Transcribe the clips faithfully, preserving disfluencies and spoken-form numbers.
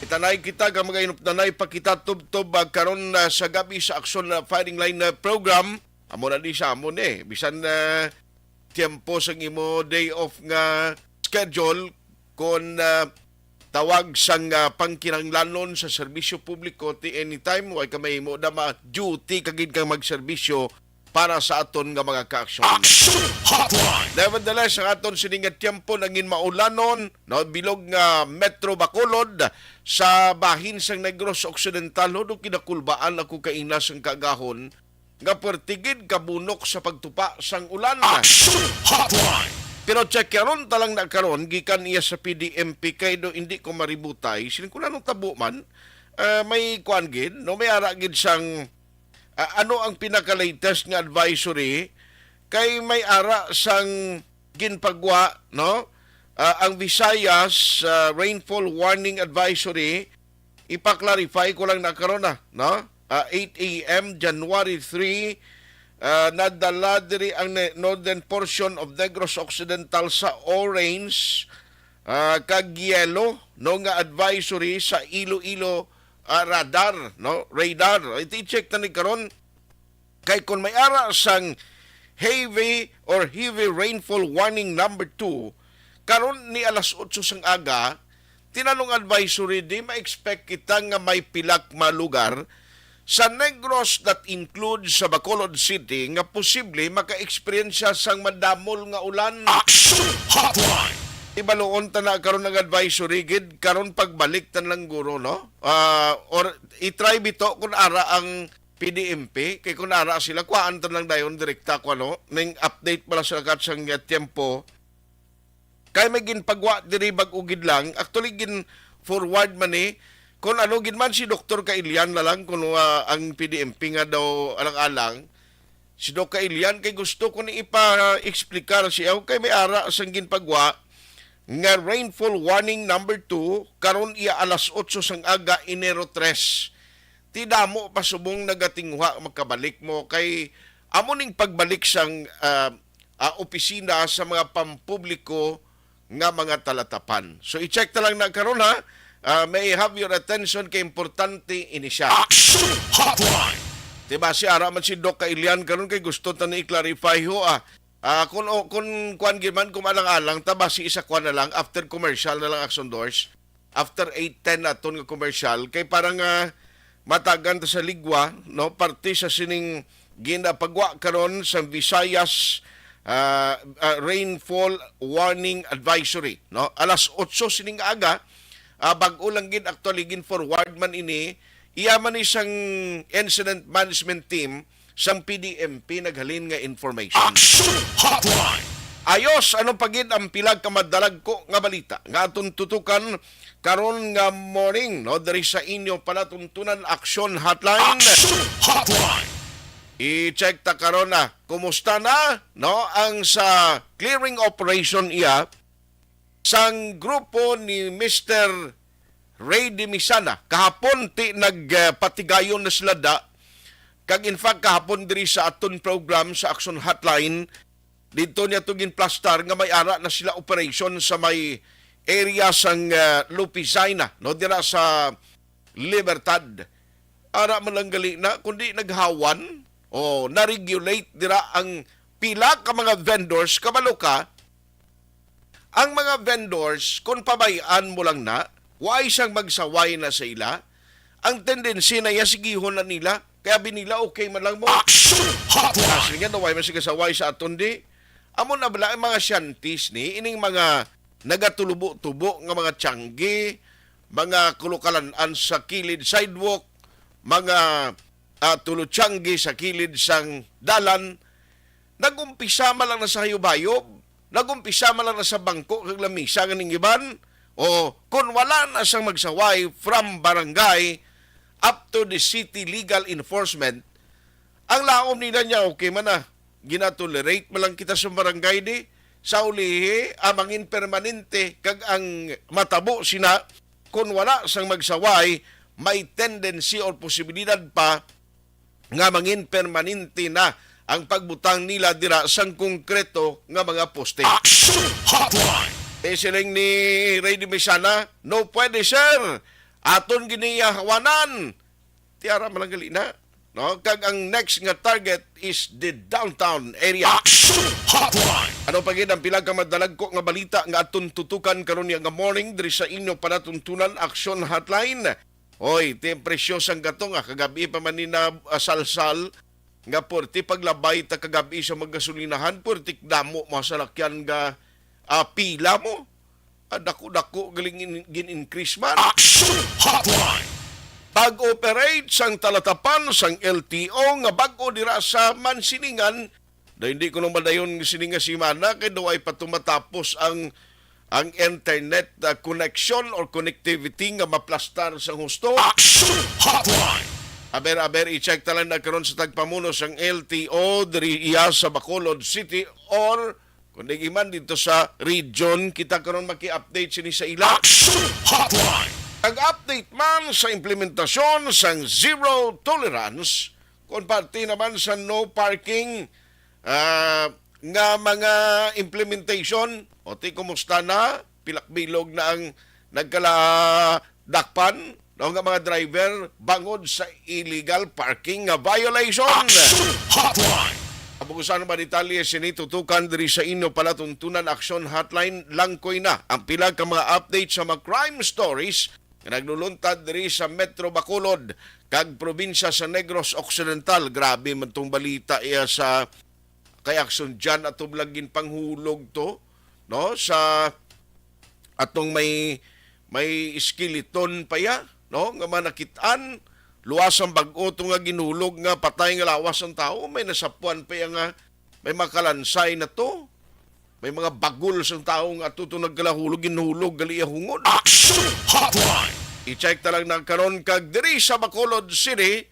Tanay kita ka mga inupdanay pa kita tubtob, ah, karon, ah, sa gabi sa Aksyon, ah, Firing Line, ah, program. Amo na di sa amon, eh. Bisan, ah, tiyempo sa imo day off nga schedule, kon, ah, tawag sang, ah, pangkinahanglanon sa serbisyo publiko ti anytime, way ka mahimo da ma-duty ka gid kang magserbisyo para sa aton nga mga kaaksyon. Action Hotline! Nevertheless, ang aton sini nga tiyempo nangin maulanon, no, bilog nga Metro Bacolod sa bahin sang Negros Occidental, hudo kinakulbaan ako kaina sang kagahon nga pertigid kabunok sa pagtupa sang ulan. Action Hotline! Pero check karon ta lang na karon gikan iya sa P D M P kay do hindi ko maributay. Siling ko na nung tabo man, ah, may kuan gid, no, may ara gid sang ah, ano ang pinaka-latest nga advisory? Kay may ara sang ginpagwa, no? Ah, ang Visayas, ah, Rainfall Warning Advisory, ipa-clarify ko lang na karon na, no? Ah, eight a m, January three, ah, nadala diri ang ne-, northern portion of Negros Occidental sa orange, ah, kag yellow, no, nga advisory sa Iloilo, ah, radar, no? Radar. Iti check ta ni karon kay kon may ara sang heavy or heavy rainfall warning number two, karon ni alas otso sang aga, tinanong advisory di ma-expect kita nga may pila ka mga lugar sa Negros that includes sa Bacolod City nga posible maka-eksperyensya sang madamol nga ulan. Action Hotline! Ibaluon ta na karon ang advisory gid karon pagbalik ta lang guro, no? Ah, or i-try bito kung ara ang P D M P, kay kung ara sila, kuhaan ta lang dayon direkta ko, ano, ning update pala sa lakat sang, uh, tiyempo. Kay may ginpagwa diri bag-o gid lang, actually gin-forward man ni, kung ano gid man si Doktor Kailian na lang, kung, uh, ang P D M P nga daw alang-alang, si Doc Kailian, kay gusto ko ni ipa-explicar siya, kay may ara sang ginpagwa, nga rainfall warning number two, karon iya alas otso sang aga, Enero tres. Ti damo pa subong nagatinguha makabalik mo kay amo ning pagbalik sang, ah, ah, opisina sa mga pampubliko nga mga talatapan. So, i-check ta lang na karon, ha. Ah, may I have your attention kay importante ini siya. Action Hotline! Diba si ara man si Doc Kailian karon kay gusto ta ni i-clarify ho, ah. Ah, kung, o, kung kuan gid man, kung alang-alang ta, basi isa kuan na lang, after commercial na lang, Action Doors. After eight ten naton nga commercial, kay para nga matagan ta sa ligwa, no, parte sa sining ginapagwa karon sa Visayas, ah, ah, Rainfall Warning Advisory, no? Alas otso sining aga, ah, bag-o lang gid actually gin-forward man ini, iya man ni sang Incident Management Team sang P D M P naghalin nga information. Action Hotline! Ayos, ano pa gid ang pila ka madalagko nga balita nga aton tutukan karon nga morning, no, diri sa inyo palatuntunan, Action Hotline? Action Hotline! I-check ta karon na kumusta na, no, ang sa clearing operation iya sang grupo ni Mister Ray Dimisana. Kahapon ti nagpatigayon na sila da. Kag in fact, kahapon diri sa aton program sa Action Hotline, didto niya to ginplastar nga may ara na sila operation sa may area sang, ah, Lupizay na, no, dira sa Libertad. Ara man lang gali na, kundi naghawan o na-regulate dira ang pila ka mga vendors, kabalo ka, ang mga vendors, kung pabay-an mo lang na, wa sang magsaway na sa ila, ang tendency na iya sigihon na nila, kaya abi nila okay man lang mo. Action Hotline! Kasi nga, no, way man sige saway sa aton di. Amo na bala ang mga shanties ni, ining mga nagatulubo-tubo nga mga tiyanggi, mga kulukalan-an sa kilid sidewalk, mga, ah, tulotsanggi sa kilid sang dalan, nag-umpisa man lang na sa hayop-hayop, nag-umpisa man lang na sa bangko kag lamisa nga ning iban, o kon wala na sang magsaway from barangay up to the city legal enforcement, ang laom nila niya, okay man na, ginatolerate man lang kita sa barangay di, sa ulihi, ang mangin permanente, kag ang matabo sina, kon wala sang magsaway, may tendency or posibilidad pa nga mangin permanente na ang pagbutang nila dira sang konkreto nga mga poste. Action Hotline! Eh, siling ni Ray Dimisana, "No pwede, sir. Aton giniyahawanan. Tiara man lang gali na. No? Kag ang next nga target is the downtown area. Action Hotline! Ano pa gid ang pila ka madalagko nga balita nga aton tutukan karon niya nga morning diri sa inyo panatuntunan Action Hotline? Oy, ti ang presyo sang gatong, ah, kagabi pa man ni na, ah, salsal nga puwerte paglabay ta kagabi sa mga gasolinahan, puwerte damo mga salakyan nga, ah, pila mo. Ah, dako-dako galing in-, gin-increase man. Action Hotline! Pag-operate sang talatapan sang L T O nga bag-o dira sa Mansilingan, daw hindi ko nang madayon nga sini nga semana kay daw ay pa tumatapos ang, ang internet, ah, connection or connectivity nga maplastar sang husto. Action Hotline! Aber-aber, i-check ta lang na karon sa tagpamuno sang L T O diri iya sa Bacolod City or kung di man dito sa region, kita karon maki-update sini sa ila. Action Hotline! Nag-update man sa implementasyon sang zero tolerance kung parte naman sa no parking, ah, nga mga implementation. O ti, kumusta na? Pilak bilog na ang nagkala dakpan, no, nga mga driver bangod sa illegal parking nga violation. Action Hotline! Abog sa mga detalye sini tutukan diri sa inyo palatuntunan Action Hotline, langkoy na ang pila ka mga update sa mga crime stories nga nagluluntad diri sa Metro Bacolod kag probinsya sa Negros Occidental. Grabe man tong balita iya sa kay Action dyan, ato lang ginpanghulog to, no, sa atong may, may skeleton pa ya, no, nga manakit-an, luwas ang bag-o to nga ginhulog nga patay nga lawas ang tawo, may nasapuan pa ya nga may makalansay na to. May mga bagol sang tawo nga ato to nagkalahulog, ginhulog, gali iya hungod. Action Hotline! I-check ta lang na karon kag diri sa Bacolod City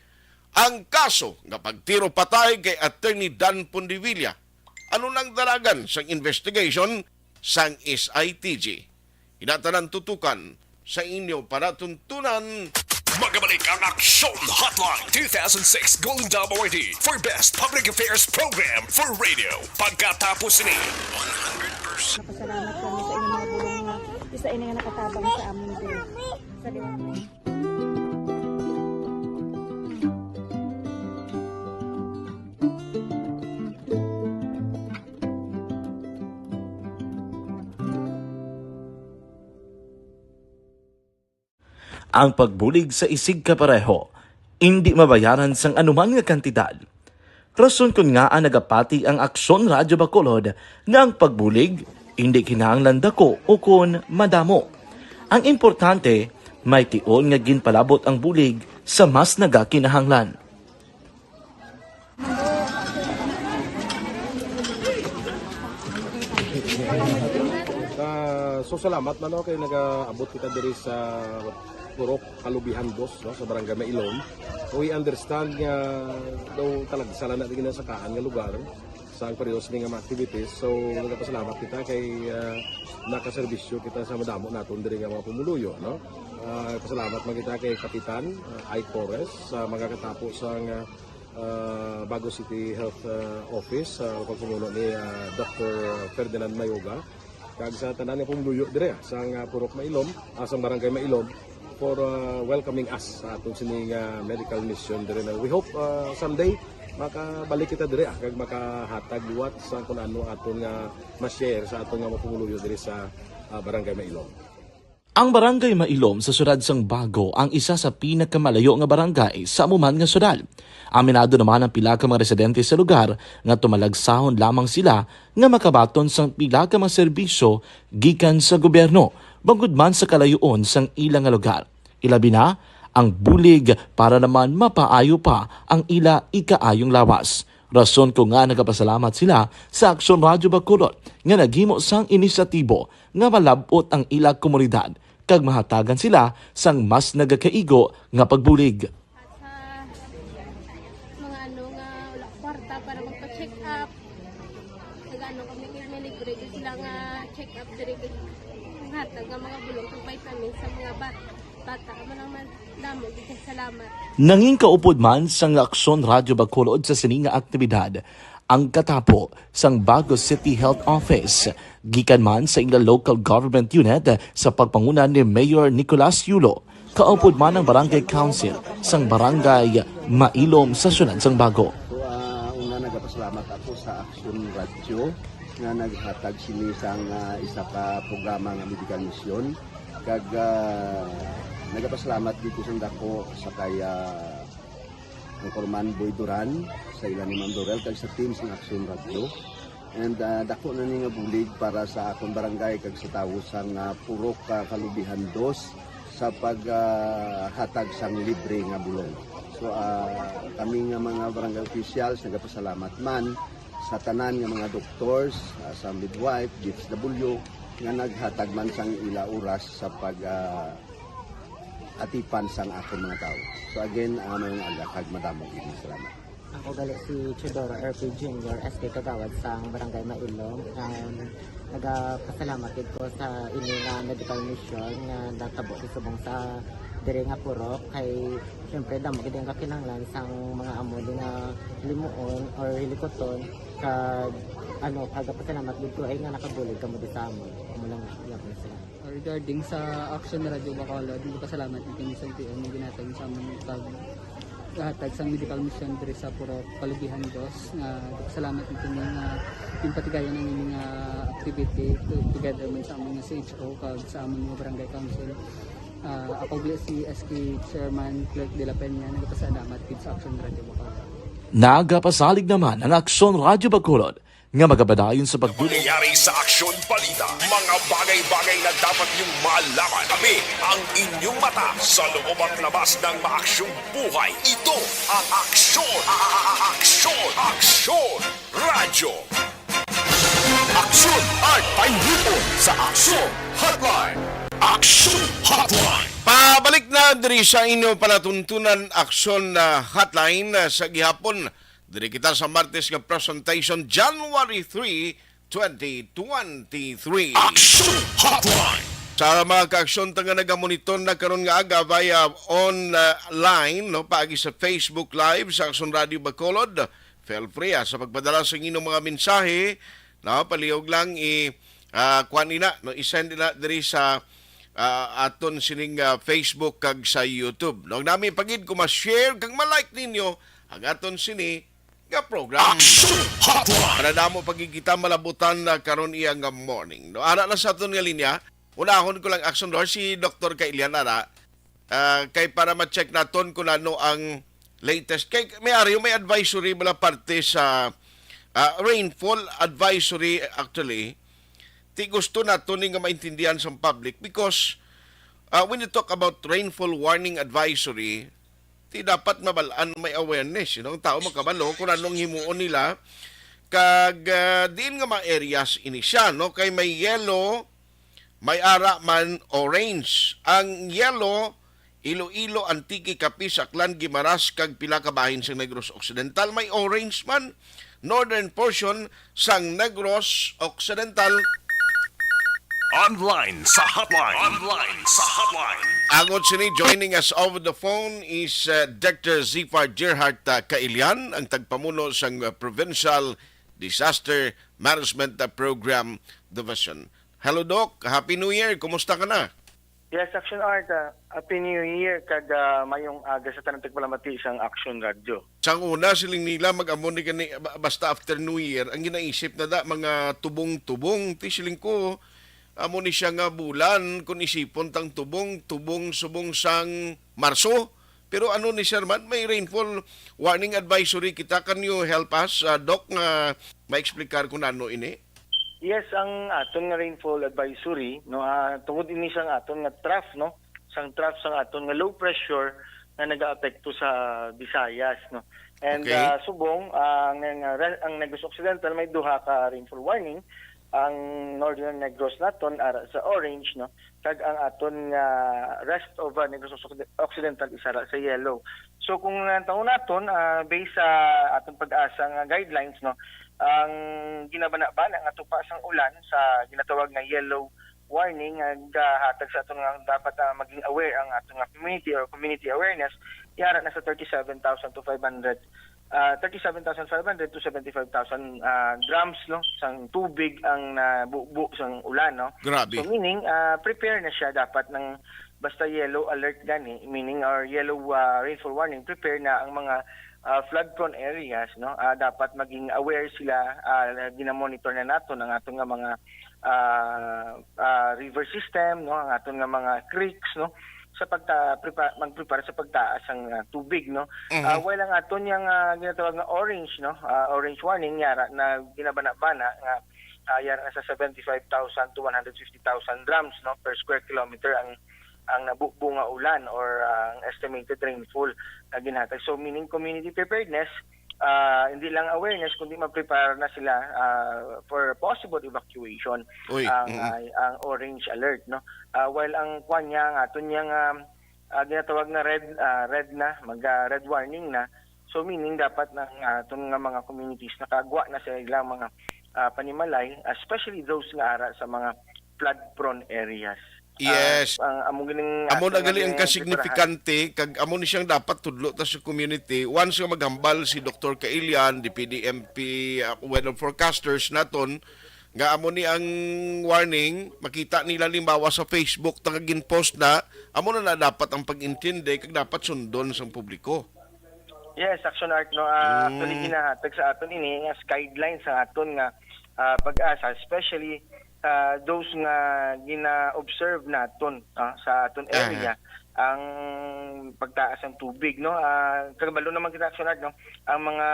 ang kaso nga pagtiro patay kay Attorney Dan Pondevilla. Ano nang dalagan sang investigation sang S I T G? Ina tanan tutukan sa inyo panatuntunan. Magabalik ang Aksyon Hotline two thousand six Golden Dome Awardee for Best Public Affairs Program for Radio. Pagkatapos ni Napasalamat kami sa inyong mga bulong nga isa ini nga nakatabang sa amin din. Sa liwanag. Ang pagbulig sa isigkapareho indi mabayaran sang anuman nga kantidad. Rason kon ngaa nagapati ang Aksyon Radyo Bacolod nga ang pagbulig indi kinahanglan dako ukon madamo. Ang importante, may tion nga ginpalabot ang bulig sa mas nagakinahanglan. Ah, so salamat man, no, kay nagaabot kita diri sa Purok Kalubihan Dos, no, sa Barangay Mailom. We understand nga daw talagsa lang na din sa kaan nga lugar sa ang periodo sini nga mga activities. So nagapasalamat kita kay, ah, nakaserbisyo kita sa madamo naton diri nga mga pumuluyo, no. Ah, pasalamat man kita kay Kapitan, ah, Ike Torres sa mga katapo sa nga ah, Bago City Health, ah, Office, ah, pagpamuno ni, ah, Doctor Ferdinand Mayoga, kag sa tanan nga pumuluyo dire, ah, sang, ah, Purok Mailom, ah, sang Barangay Mailom, for, ah, welcoming us sa aton sini nga medical mission dire na we hope, ah, someday makabalik kita dire, ah, kag makahatag liwat sa kung ano aton nga ma-share sa aton nga mga pumuluyo dire sa, ah, Barangay Mailom. Ang Barangay Mailom sa siyudad sang Bago ang isa sa pinakamalayo nga barangay sa amo man nga siyudad. Aminado naman ang pila ka mga residente sa lugar nga tumalagsahon lamang sila nga makabaton sang pila ka mga serbisyo gikan sa gobyerno, bangod man sa kalayoon sang ila nga lugar. Ilabi na ang bulig para naman mapaayo pa ang ila ikaayong lawas. Rason ko nga nagapasalamat sila sa Aksyon Radyo Bacolod nga naghimo sang inisyatibo nga malab-ot ang ila komunidad kag mahatagan sila sang mas nagakaigo nga pagbulig. At sa mga ano nga wala kwarta para magpa-check up, nag-ano kami, may libre din sila nga check up diri, ang hatag nga mga bulong kag vitamins sa mga bat-, bata. Amo lang man, damo gid kay salamat. Nangin kaupod man sang Aksyon Radyo Bacolod sa sini nga aktibidad ang katapo sang Bago City Health Office, gikan man sa ila local government unit sa pagpanguna ni Mayor Nicolas Yulo. Kaupod man ang Barangay Council sang Barangay Mailom sa Siyudad sang Bago. So, ah, una, nagapasalamat ako sa Action Radio nga naghatag sini sang, ah, isa ka programa nga medical mission. Kag, ah, nagapasalamat dito sang dako sa kay, ah, Anchorman Boy Duran, sa ila ni Ma'am Dorel, kag sa team sang Action Radio. And, ah, dako na ni nga bulig para sa akon barangay kag sa tawo sang, ah, Purok, ah, Kalubihan Dos sa pag, ah, hatag sang libre nga bulong. So, ah, kami nga mga barangay officials nagapasalamat man sa tanan nga mga doctors, ah, sa midwife, D S W, nga naghatag man sang ila oras sa pag, ah, atipan sang akon mga tawo. So again, ah, mayong aga kag madamo gid nga salamat. Ako gali si Teodoro R P Junior, S K Kagawad sang Barangay Mailom. Um, nagapasalamat gid ko sa ini nga medical mission nga natabo sa subong sa diri nga purok. Kay, siyempre, damo gid ang kakinahanglan sang mga amo ni nga limuon or hilikuton. Kag, ano, kagapasalamat gid ko ay nga nakabulig kamo di sa amon. Amo lang, iya ko na sila. Regarding sa Action Radio Bacolod, nagpasalamat ang Commission T M nga ginatag sa amon pag hatag sang medical mission diri sa Purok Kalubihan Dos, nga nagpasalamat ang kini nga ginpatigayon ang ini nga activity to-, together man sa amon nga C H O kag sa amon nga barangay council. Ah, ako gali si S K Chairman Clerk de la Peña, nagpasalamat gid sa Action Radio Bacolod. Nagapasalig naman ang Aksyon Radyo Bacolod nga magapadayon sa pagdulong. Nangyari sa Aksyon Balita, mga bagay-bagay na dapat niyong malaman. Kami ang inyong mata sa loob at labas ng maaksyong buhay. Ito ang Aksyon, a-, a-, a-, Aksyon, Aksyon Radyo. Aksyon at Painipon sa Aksyon Hotline. Aksyon Hotline. Pabalik na diri sa inyo palatuntunan, Aksyon, ah, Hotline, ah, sa gihapon. Diri kita sa Martes nga presentation, January three, twenty twenty-three. Action Hotline! Sa mga ka-aksyon ta nga nagamonitor na karon nga aga via online, no, paagi sa Facebook Live sa Aksyon Radio Bacolod, feel free, ah, sa pagpadala sa inyong mga mensahe, no, palihog lang i, ah, kuan ina, no, i-send ina diri sa, ah, aton sining, ah, Facebook kag sa YouTube. No, nami pagid kung ma-share kag ma-like ninyo ang aton sini nga program. Action Hotline! Para damo pa gid kita malabutan na karon iya nga morning. No, ara na sa aton nga linya. Unahon ko lang, Action Lord, si Doktor Kailian, ara. Ah, kay para ma-check naton kung ano ang latest. Kay may ari, may advisory bala parte sa, ah, rainfall advisory, actually. Ti gusto nato ni nga maintindihan sa public because, ah, when you talk about rainfall warning advisory, ti dapat mabal-an, may awareness, you know, ang tao makabalo kung anong himuon nila. Kag, ah, diin nga mga areas ini siya, no? Kay may yellow, may ara man orange. Ang yellow, Iloilo, Antique, Capiz, Aklan, Guimaras, kag pila ka bahin sa Negros Occidental. May orange man, northern portion sang Negros Occidental. Online sa hotline. Online sa hotline. Angot sini, joining us over the phone is, uh, Doctor Zifar Gerhart, uh, Kailian, ang tagpamuno sang, uh, Provincial Disaster Management, uh, Program Division. Hello, Doc. Happy New Year. Kumusta ka na? Yes, Action Art, ah, Happy New Year kag, ah, mayong aga sa tanang tagpalamati sang Action Radio. Sang una, siling nila, mag-amo ni gani, ba-, basta after New Year, ang ginaisip na da, mga tubong-tubong. Ti siling ko, amo ni siya nga bulan, kung isipon tang tubong, tubong subong sang Marso. Pero ano ni, sir, man, may rainfall warning advisory kita. Can you help us, ah, Doc, nga ma-explicar kung ano ini? Yes, ang aton nga rainfall advisory, no, ah, tungod ini sang aton nga trough, no, sang trough sang aton nga low pressure nga nagaapekto sa Visayas, no. And, Okay. ah, subong, ah, ang, ang, ang Negros Occidental may duha ka rainfall warning, ang Northern Negros naton ara sa orange, no, kag ang aton nga rest of, ah, Negros Occ-, Occidental is ara sa yellow. So kung nantaw naton, ah, based sa aton PAGASA nga guidelines, no, ang ginabana-bana nga tupa sang ulan sa ginatawag nga yellow warning nga gahatag sa aton nga dapat, ah, maging aware ang aton nga community or community awareness, yara na sa thirty-seven thousand to five hundred, ah, thirty-seven thousand five hundred to seventy-five thousand, ah, drums, no, sang tubig ang nabubo sang ulan, no. Grabe. So meaning, ah, prepare na siya dapat ng basta yellow alert gani, meaning or yellow, ah, rainfall warning, prepare na ang mga, ah, flood-prone areas, no? Ah, dapat maging aware sila, ah, ginamonitor na naton ang aton nga mga, ah, ah, river system, no? Ang aton nga mga creeks, no? Sa pagta-, prepa-, magprepara sa pagtaas ang, ah, tubig, no? Mhm. Ah, while ang aton yang, ah, ginatawag nga orange, no? Ah, orange warning, yara na ginabana-bana nga, ah, yara na sa seventy-five thousand to one hundred fifty thousand drams, no, per square kilometer ang, ang nabubo nga ulan or, ah, ang estimated rainfall nga ginhatag. So, meaning community preparedness, ah, hindi lang awareness, kundi ma-prepare na sila, ah, for possible evacuation Uy, ang, mm. ah, ang orange alert, no? Ah, while ang kwan niya, ang aton niya nga, ah, ginatawag na red, ah, red na, mag, ah, red warning na. So, meaning dapat nang, ah, aton nga mga communities nakagwa na sa ilang mga, ah, panimalay, especially those nga ara sa mga flood-prone areas. Yes. Ah, ang amo ganing Amo aton na nga gali ang gin-, kasignifikante, kag amo ni siyang dapat tudlo ta sa community. Once nga maghambal si Doktor Kailian, the P D M P, uh, weather forecasters naton, nga amo ni ang warning, makita nila limbawa sa Facebook, ta nga gin-post na, amo na na dapat ang pag-intindi, kag dapat sundon sang publiko. Yes, Action Art, no? Ah, actually, Mm. ginahatag sa aton ini nga guidelines sa aton nga, ah, pag-asa, especially, ah, those nga gina-observe naton, ah, sa aton Aha. area, ang pagtaas ng tubig, no? Ah, kabalo naman kita, Action Art, no? Ang mga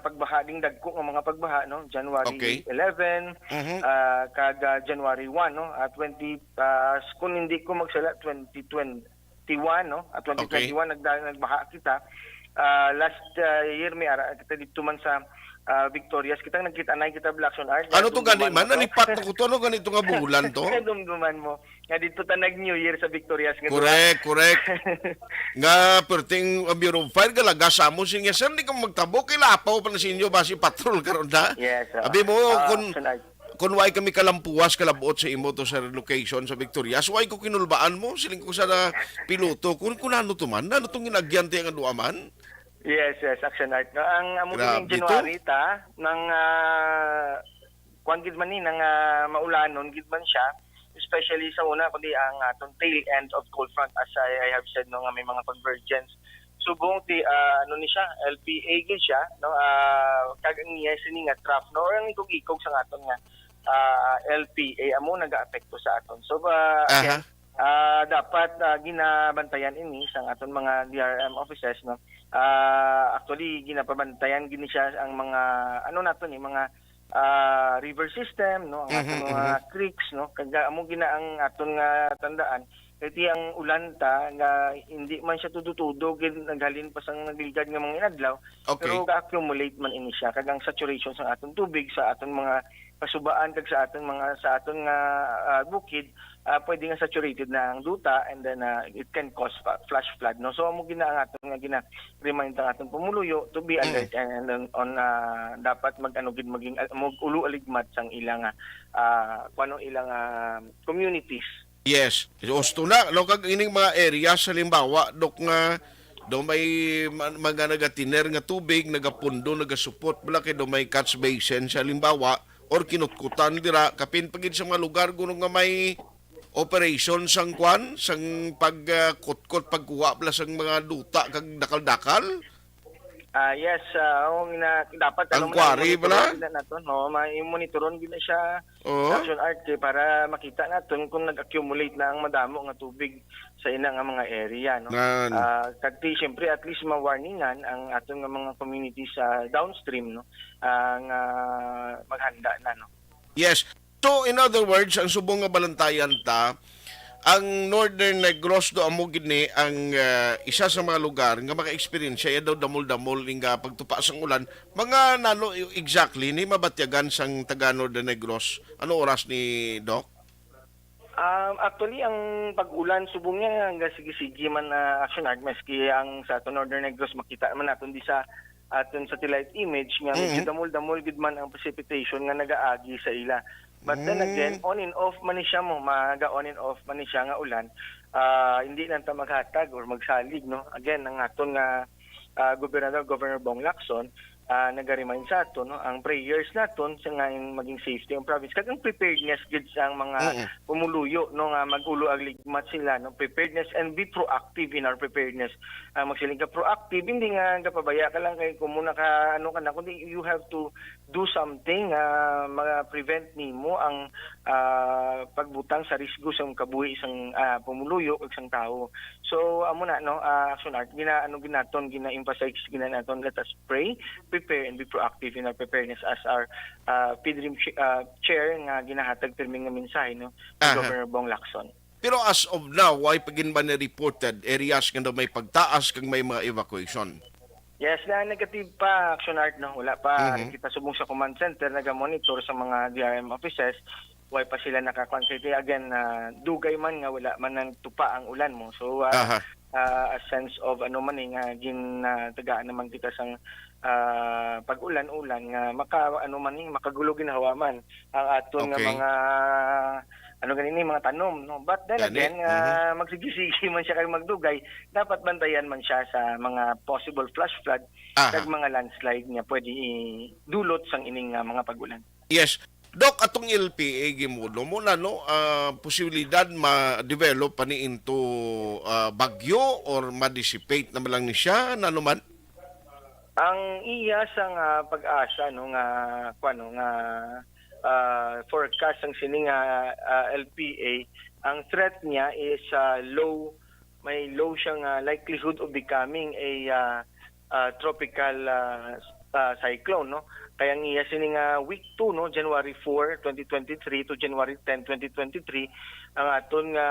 pagbaha, ding dagko nga mga pagbaha, no? January Okay. eleven, Mhm. ah, kag, ah, January one, no? Ah, twenty, ah, s-, kung hindi ko magsala, twenty twenty-one, no? Ah, Okay. twenty twenty-one, nagda-, nagbaha kita. Ah, last, ah, year, may ara kita dito man sa, ah, Victorias. Kita nagkita na kita, Black Sun Art. Ano to Nadumduman gani man? mo to. Nalipat na ko to. Ano gani to nga bulan to? Nadumduman mo. Nga dito ta nag-New Year sa Victorias nga Correct, correct. Nga, perting, uh, Bureau of Fire, galaga sa amo, sige, "Sir, di ka magtabo, kay lapaw pa na sa inyo, basi patrol karon na." Yes, oo. Abi mo, Ah, kun, Action Art. kun why kami kalampuas, kalabot sa imo to, sir, location sa Victorias, why ko kinulbaan mo? Siling ko sa na piloto, kun, kun ano to man? Ano tong ginagyan tiya nga duwa man? Yes, yes, Action Art. No, ang amo Grabe kining to. January ta, nang, ah, kuwan gid man ni, nang, ah, maulanon gid man siya, especially sa una, kundi ang aton tail end of cold front, as I, I have said, no, nga may mga convergence. Subong ti, ah, ano ni siya, L P A gid siya, no, ah, kag ang iya sini nga trough, no, or ang ikog-ikog sa aton nga, ah, L P A, amo nagaapekto sa aton. So, ah, Aha. again, ah, dapat, ah, ginabantayan ini sa aton mga D R M offices, no. Ah, actually, ginapabantayan gid ni siya ang mga, ano naton ni, mga, ah, river system, no, ang aton Mhm, mga mhm. creeks, no. Kag amo gina ang aton nga tandaan, kay ti ang ulan ta nga hindi man siya tudo-tudo gid naghalin pa sang nagligad nga mga inadlaw, Okay. pero ga-accumulate man ini siya, kag ang saturation sa aton tubig sa aton mga kasubaan kag sa aton mga, sa aton nga, ah, bukid, ah, pwede nga saturated na ang duta, and then, ah, it can cause fa-, flash flood, no? So, amo gina ang aton nga gina-remind ang aton pumuluyo to be Hmm. alert and, and on, on, ah, dapat mag-ano gid, maging al-, mag-ulo aligmat sang ilang, ah, ah, kung ano ilang, ah, communities. Yes. Husto na, no? Kag ining mga area, sa halimbawa, Dok, nga daw may ma-, mga nagatiner nga tubig, nagapundo, nagasupot, bala kay daw may catch basin, sa halimbawa, or kinutkutan dira, kapin pa gid sa mga lugar kuno nga may operation sang kwan, sang pag, ah, kutkot, pagkuha bala sang mga duta kag dakal-dakal. Ah, yes, ah, oo, nga dapat, Ang ano man, quarry monitoron pala? gid na naton, no? Ma-, monitoron gid na siya, Oo. Action Art, eh, para makita naton kung nag-accumulate na ang madamo nga tubig sa ina nga mga area, no? Nan. Ah, kag ti, siyempre, at least ma-warningan ang aton nga mga community sa downstream, no? Ah, nga maghanda na, no? Yes. So, in other words, ang subong nga balantayan ta, ang Northern Negros do amo gid ni ang, ah, isa sa mga lugar nga maka-experience siya daw damol-damol ning, ah, pagtupa sang ulan. Mga nano exactly ni mabatyagan sang taga Northern Negros? Ano oras ni, Doc? Um, actually, ang pag-ulan subong niya nga sige-sige man, ah, Action Art, maski ang sa aton Northern Negros, makita man naton di sa aton satellite image nga medyo Mhm. damol-damol gid man ang precipitation nga nagaagi sa ila. But then Mm. again, on and off man ni siya mo, maga on and off man ni siya nga ulan. Ah, hindi lang ta maghatag or magsalig, no? Again, ang aton nga, ah, gobernador, Governor Bong Lacson, ah, naga-remind sa aton, no, ang prayers naton sa nga in maging safety ang province, kag ang preparedness gid sa mga Mm-mm. pumuluyo, no, nga mag-ulo agligmat sila, no, preparedness and be proactive in our preparedness. Ah, magsiling ka proactive, hindi nga gapabaya ka lang kay kung muna ka, ano ka na, kundi you have to do something nga ma-prevent nimo ang, ah, pagbutang sa risgo sa kabuhi sang, ah, pumuluyo kag sang tawo. So, amo na, no, ah, Action Art, gina-, ano, ginaton, gina-emphasize, gina-, naton, let us pray, prepare, and be proactive in our preparedness as our, ah, PDRIM chi-, ah, chair nga ginahatag pirmi nga mensahe, no, ni Aha. Governor Bong Lacson. Pero as of now, way pa gid ba ni reported areas nga daw may pagtaas kag may mga evacuation? Yes, na negative pa, Action Art, no? Wala pa. Mhm. Kita subong sa command center, naga-monitor sa mga D R M offices. Way pa sila nakakuan. Kay again, ah, dugay man nga wala man nang tupa ang ulan mo. So, ah, Aha. ah, a sense of ano man eh, nga gin, ah, tagaan naman kita sang, ah, pag-ulan-ulan nga maka, ano man eh, makagulo ginhawa man ang aton nga Okay. mga, ano gani ni, mga tanom, no? But then Gani, again, mhm. ah, magsigi-sigi man siya kay magdugay, dapat bantayan man siya sa mga possible flash flood Aha. kag mga landslide nga pwede idulot sang ining, ah, mga pag-ulan. Yes. Doc, atong L P A gimulo mo na, no, ah, posibilidad ma-develop pa ni into, ah, bagyo or ma-dissipate naman lang ni siya, nano man? Ang iya sang, ah, pag-asa, no, nga, kuwan, no, nga, ah, forecast sang sini nga, ah, L P A, ang threat niya is, ah, low, may low siya nga likelihood of becoming a, ah, ah, tropical, ah, ah, cyclone, no? Kaya ang iya sini nga week two, no, January four, twenty twenty-three to January ten, twenty twenty-three, ang aton nga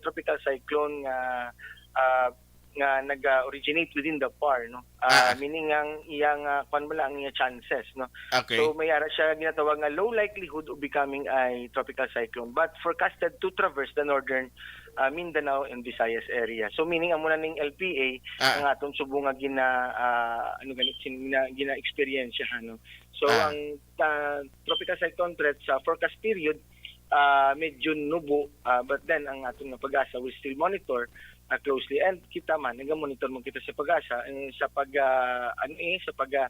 tropical cyclone nga, ah, nga nag-originate within the par, no? Ah, Ah. meaning ang iyang, ah, kwan mo lang, ang iyang chances, no? Okay. So, may ara siya ginatawag nga low likelihood of becoming a tropical cyclone, but forecasted to traverse the northern, ah, Mindanao and Visayas area. So, meaning, amo na ning L P A, Ah. ang aton subong nga gina-, ah, ano gani, sin-, gina-, gina-experience siya, no? So, Ah. ang, ah, tropical cyclone threat sa forecast period, ah, medyo nubo, ah, but then ang aton nga PAGASA will still monitor, ah, closely. And kita man, naga-monitor man kita sa PAGASA, eh, sa pag, ah, ano eh, sa pag, ah,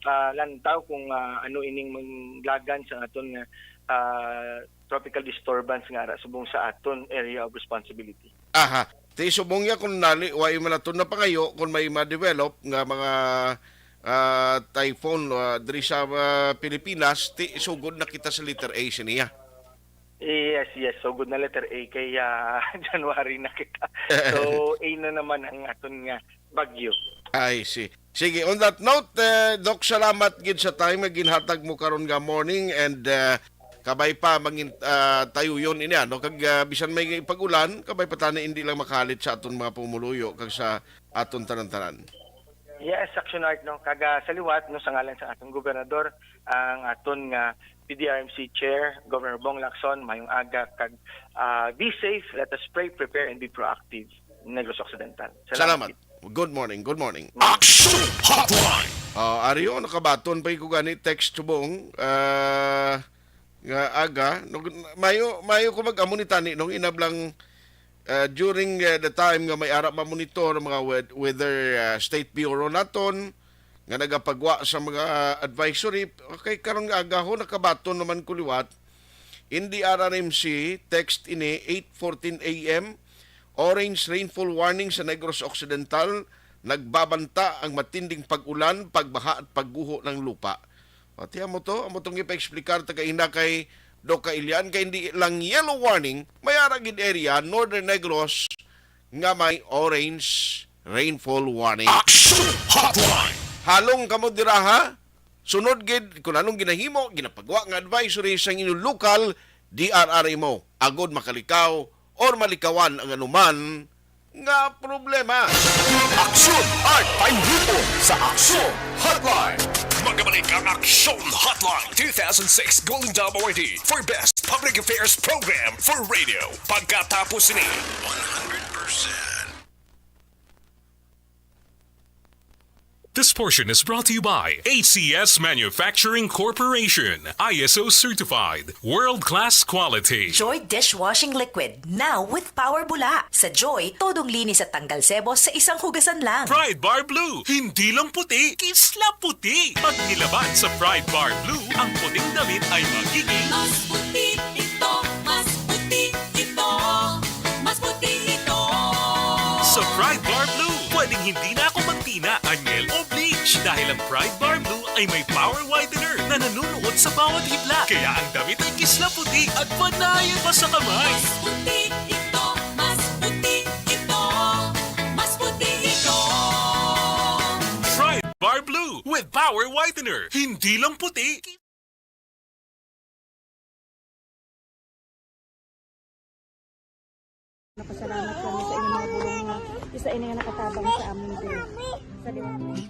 ah, lantaw kung, ah, ano ining manglagan sa aton nga, ah, tropical disturbance nga ara subong sa aton area of responsibility. Aha. Ti subong niya kung nali, wa man naton napangayo kung may ma-develop nga mga, ah, typhoon, ah, diri sa, ah, Pilipinas, ti sugod na kita sa letter A siniya. Yes, yes. Sugod na letter A kay, ah, January na kita. So, A na naman ang aton nga bagyo. I see. Sige, on that note, eh, Doc, salamat gid sa time nga ginhatag mo karon nga morning and, eh, kabay pa mangin-, ah, tayuyon ini, ano, kag, ah, bisan may pag-ulan, kabay pa tani hindi lang makahalit sa aton mga pumuluyo kag sa aton tanan-tanan. Yes, Action Art, no, kag, ah, sa liwat, no, sa ngalan sa aton gobernador, ang aton nga P D R M C Chair, Governor Bong Lacson, mayong aga kag, ah, be safe, let us pray, prepare, and be proactive. Negros Occidental. Salamat. Salamat. Good morning, good morning. Action Hotline. Ah, Ario, nakabaton pa ko gani text subong, ah, nga aga. No, mayo, mayo ko mag-amo ni tani nung inablang, ah, during, ah, the time nga may ara mamonitor ang mga wed-, weather, ah, state bureau naton nga nagapagwa sa mga advisory. Okay, karong aga ho, nakabaton naman ko liwat. In the R R M C, text ini, eight fourteen A M, orange rainfall warning sa Negros Occidental, nagbabanta ang matinding pag-ulan, pagbaha at pagguho ng lupa. O, tiyan mo to, amo tong ipa-explicar ta kaina kay Doc Kailian, kay hindi lang yellow warning, may ara gid area, Northern Negros, nga may orange rainfall warning. Action Hotline. Halong kamo dira, ha? Sunod gid kung anong ginahimo, ginapagwa nga advisory sa inyong local D R R M O, agod makalikaw or malikawan ang anuman nga problema. Aksyon at pahihipon sa Aksyon Hotline. Magabalik ang Aksyon Hotline two thousand six Golden Dome Awardee for Best Public Affairs Program for Radio. Pagkatapos ni one hundred percent. This portion is brought to you by H C S Manufacturing Corporation, I S O certified, world-class quality. Joy dishwashing liquid, now with Power Bula. Sa Joy, todong linis at tanggal sebo sa isang hugasan lang. Pride Bar Blue, hindi lang puti, kisla puti. Pag nilaban sa Pride Bar Blue, ang puting damit ay magiging mas puti ito, mas puti ito, mas puti ito. Sa Pride Bar Blue, pwedeng hindi na ako magtina, anyel o bleach, dahil ang Pride Bar Blue ay may power whitener na nanunuot sa bawat hibla. Kaya ang damit ay kisla puti at panayon pa sa kamay. Mas puti ito, mas puti ito, mas puti ito. Pride Bar Blue with power whitener. Hindi lang puti, Napasalamat kami sa inyong mga bulong nga isa ini nga nakatabang sa amin diri. Sa liwanag.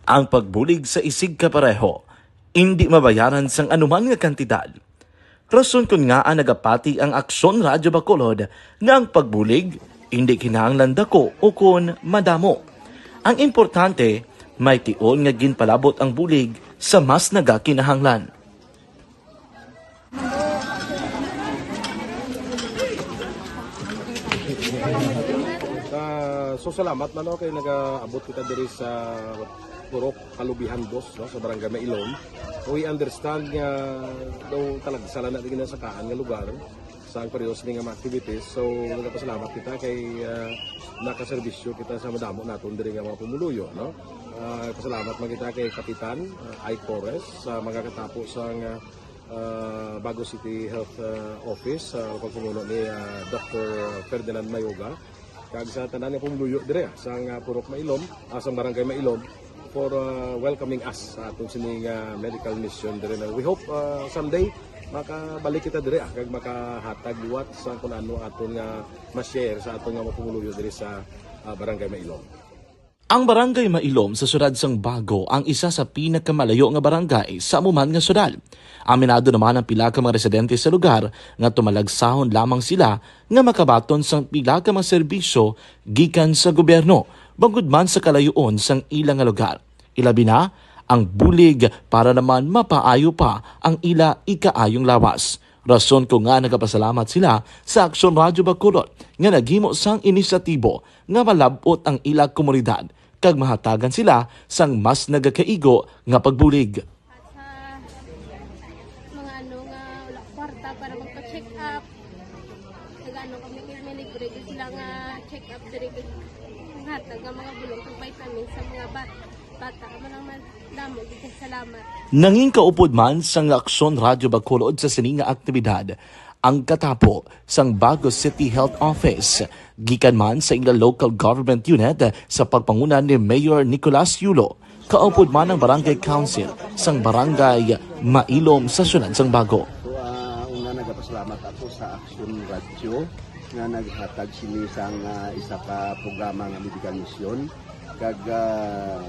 Ang pagbulig sa isigkapareho indi mabayaran sang anuman nga kantidad. Rason kon ngaa nagapati ang Aksyon Radyo Bacolod nga ang pagbulig indi kinahanglan dako ukon madamo. Ang importante, may tion nga ginpalabot ang bulig sa mas nagakinahanglan. Ah, so salamat man, no, kay nagaabot kita diri sa Purok Kalubihan Dos, no, sa Barangay Mailom. We understand nga daw talagsa lang na di ginasakaan nga lugar sa ang pareho sini nga mga activities. So nagapasalamat kita kay, ah, nakaserbisyo kita sa madamo naton diri nga mga pumuluyo, no. Ah, pasalamat man kita kay Kapitan, ah, Ike Torres sa magakatapo sa nga ah, Bago City Health, ah, Office, sa pagpamuno ni, ah, Doctor Ferdinand Mayoga, kag sa tanan nga pumuluyo dire, ah, sang, ah, Purok Mailom, ah, sang Barangay Mailom, for, ah, welcoming us sa aton sini nga medical mission dire na we hope, ah, someday makabalik kita dire, ah, kag makahatag liwat sa kun ano aton nga ma-share sa aton nga mga pumuluyo dire sa, ah, Barangay Mailom. Ang Barangay Mailom sa siyudad sang Bago ang isa sa pinakamalayo nga barangay sa amo man nga siyudad. Aminado naman ang pila ka mga residente sa lugar nga tumalagsahon lamang sila nga makabaton sang pila ka mga serbisyo gikan sa gobyerno, bangod man sa kalayoon sang ila nga lugar. Ilabi na ang bulig para naman mapaayo pa ang ila ikaayong lawas. Rason kon ngaa nagapasalamat sila sa Aksyon Radyo Bacolod nga naghimo sang inisyatibo nga malab-ot ang ila komunidad kag mahatagan sila sang mas nagakaigo nga pagbulig. At sa mga ano nga wala kwarta para magpa-check up, nag-ano kami, may libre gyud sila nga check up diri, kag hatag nga mga bulong kag vitamins sa mga bat-, bata. Amo lang man. Damo gid kay salamat. Nangin kaupod man sang Aksyon Radyo Bacolod sa sini nga aktibidad ang katapo sang Bago City Health Office, gikan man sa ila local government unit sa pagpanguna ni Mayor Nicolas Yulo. Kaupod man ang Barangay Council sang Barangay Mailom sa siyudad sang Bago. So, ah, una, nagapasalamat ako sa Aksyon Radyo nga naghatag sini sang, ah, isa ka programa nga medical mission. Kag, ah,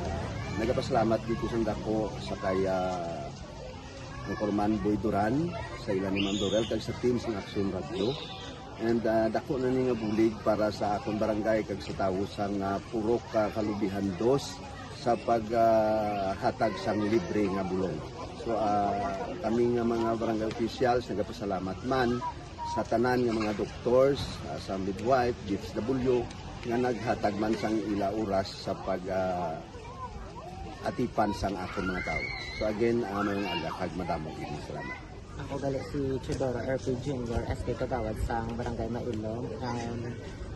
nagapasalamat gid ko sang dako sa kay, ah, Anchorman Boy Duran, sa ila ni Ma'am Dorel, kag sa team sang Aksyon Radyo. And, ah, dako na ni nga bulig para sa akon barangay kag sa tawo sang, ah, Purok, ah, Kalubihan Dos sa pag, ah, hatag sang libre nga bulong. So, ah, kami nga mga barangay officials nagapasalamat man sa tanan nga mga doctors, ah, sa midwife, D S W, nga naghatag man sang ila oras sa pag, ah, atipan sang akon mga tawo. So again, ah, maayong aga kag madamo gid nga salamat. Ako gali si Teodoro R P Junior, S K Kagawad sang Barangay Mailom. Um,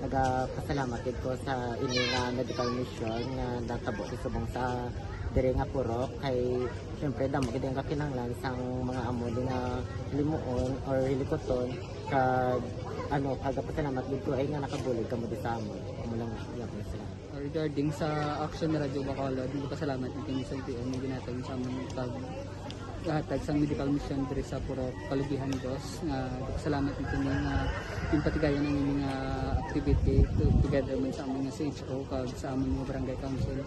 nagapasalamat gid ko sa ini nga medical mission nga natabo sa subong sa diri nga purok. Kay, syempre, damo gid ang kakinahanglan sang mga amo di nga limuon or hilikuton. Kag, ano, kagapasalamat gid ko ay nga nakabulig kamo di sa amon. Amo lang, iya ko na sila. Regarding sa Action Radyo Bacolod, nagpasalamat gid kami sa L T O nga ginhatag sa amon pag hatag sang medical mission diri sa Purok Kalubihan Dos, nga nagpasalamat gid kami nga ginpatigayon ang ining, ah, activity to-, together man sa amon nga C H O kag sa amon nga barangay council.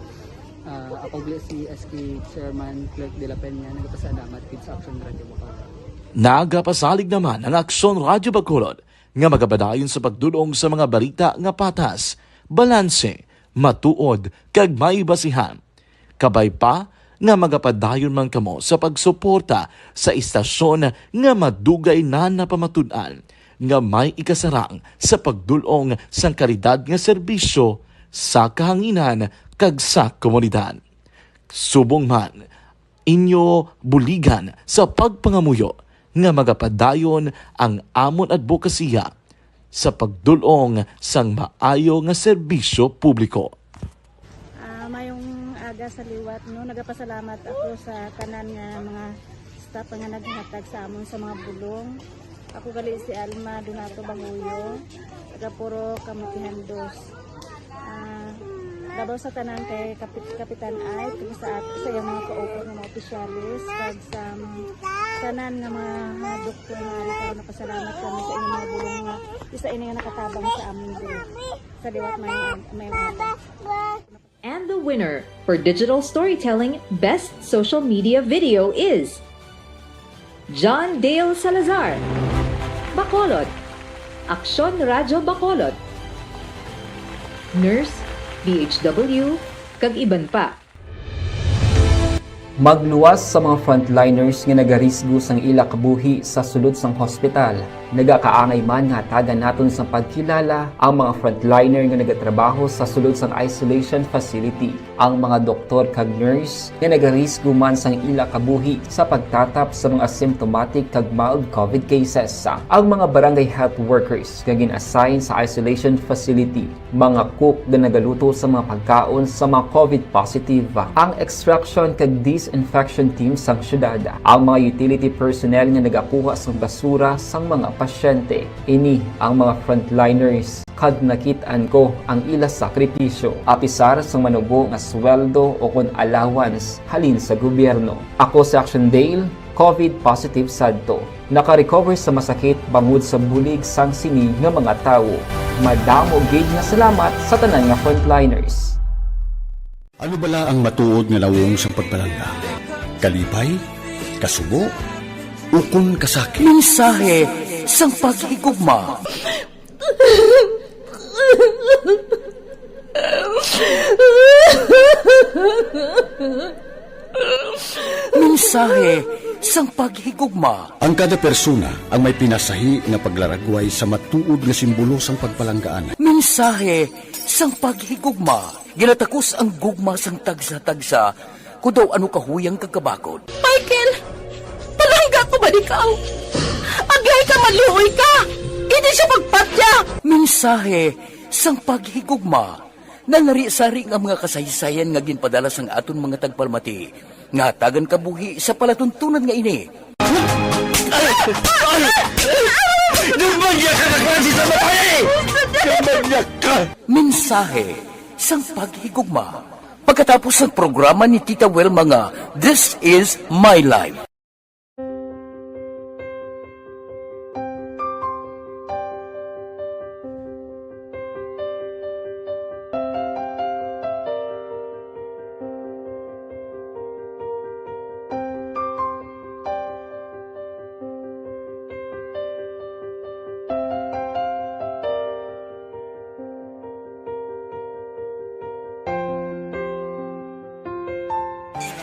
Ah, ako gali si S K Chairman Clerk de la Peña, nagapasalamat gid sa Aksyon Radio Bacolod. Nagapasalig naman ang Aksyon Radio Bacolod nga magapadayon sa pagdul-ong sa mga balita nga patas, balanse, matuod, kag may basihan. Kabay pa nga magapadayon man kamo sa pagsuporta sa istasyon nga madugay na napamatud-an nga may ikasarang sa pagdul-ong sang kalidad nga serbisyo sa kahanginan kag sa komunidad. Subong man, inyo buligan sa pagpangamuyo nga magapadayon ang amon adbokasiya sa pagdul-ong sang maayo nga serbisyo publiko. Ah, mayong aga sa liwat, no? Nagapasalamat ako sa tanan nga mga staff nga naghatag sa amon sa mga bulong. Ako gali si Alma Donato Banguyo, taga Purok Kamutihan Dos. Ah, labaw sa tanan kay Kapit-, Kapitan Ike, kag sa at-, sa iyang mga kaupat nga mga opisyalis, kag sa mga tanan nga mga, mga doktor nga ari karon, napasalamat kami sa inyong mga bulong nga isa ini nga nakatabang sa amon diri. Sa liwat may, may mga And the winner for digital storytelling best social media video is John Dale Salazar, Bacolod, Aksyon Radyo Bacolod, Nurse, D H W, kag iban pa. Magluwas sa mga frontliners nga nagarisgo sang ila kabuhi sa sulod sang hospital. Nagakaangay man nga hatagan naton sang pagkilala ang mga frontliner nga nagatrabaho sa sulod sang isolation facility, ang mga doktor kag nurse nga nagarisgo man sang ila kabuhi sa pagtatap sa mga asymptomatic kag mild COVID cases, ang mga barangay health workers nga gin-assign sa isolation facility, mga cook nga nagaluto sa mga pagkaon sa mga COVID positive, ang extraction kag disinfection team sang syudad, ang mga utility personnel nga nagakuha sang basura sang mga pasyente. Ini ang mga frontliners, kag nakit-an ko ang ila sakripisyo, apisar sang manubo nga sweldo o kon allowance halin sa gobyerno. Ako si Action Dale, COVID positive sadto. Naka-recover sa masakit bangod sa bulig sang sini nga mga tawo. Madamo gid nga salamat sa tanan nga frontliners. Ano bala ang matuod nga nawong sang pagpalangga? Kalipay? Kasubo? Ukon kasakit? Mensahe sang paghigugma. Mensahe sang paghigugma. Ang kada persona ang may pinasahi nga paglaragway sa matuod nga simbolo sang pagpalanggaan. Mensahe sang paghigugma. Ginatakos ang gugma sang tagsa-tagsa, kon daw ano kahuyang kag kabakod. Michael, palangga ko ba ikaw? Aglay ka, maluoy ka! Hindi siya magpatya! Mensahe sang paghigugma. Nalarisari nga mga kasaysayan nga ginpadala sang aton mga tagpalamati nga hatagan kabuhi sa palatuntunan nga ini. Ay! Ay! Ay! Nagmanyag ka na klase sa babae! Nagmanyag ka! Mensahe sang paghigugma. Pagkatapos sang programa ni Tita Wilma nga This Is My Life.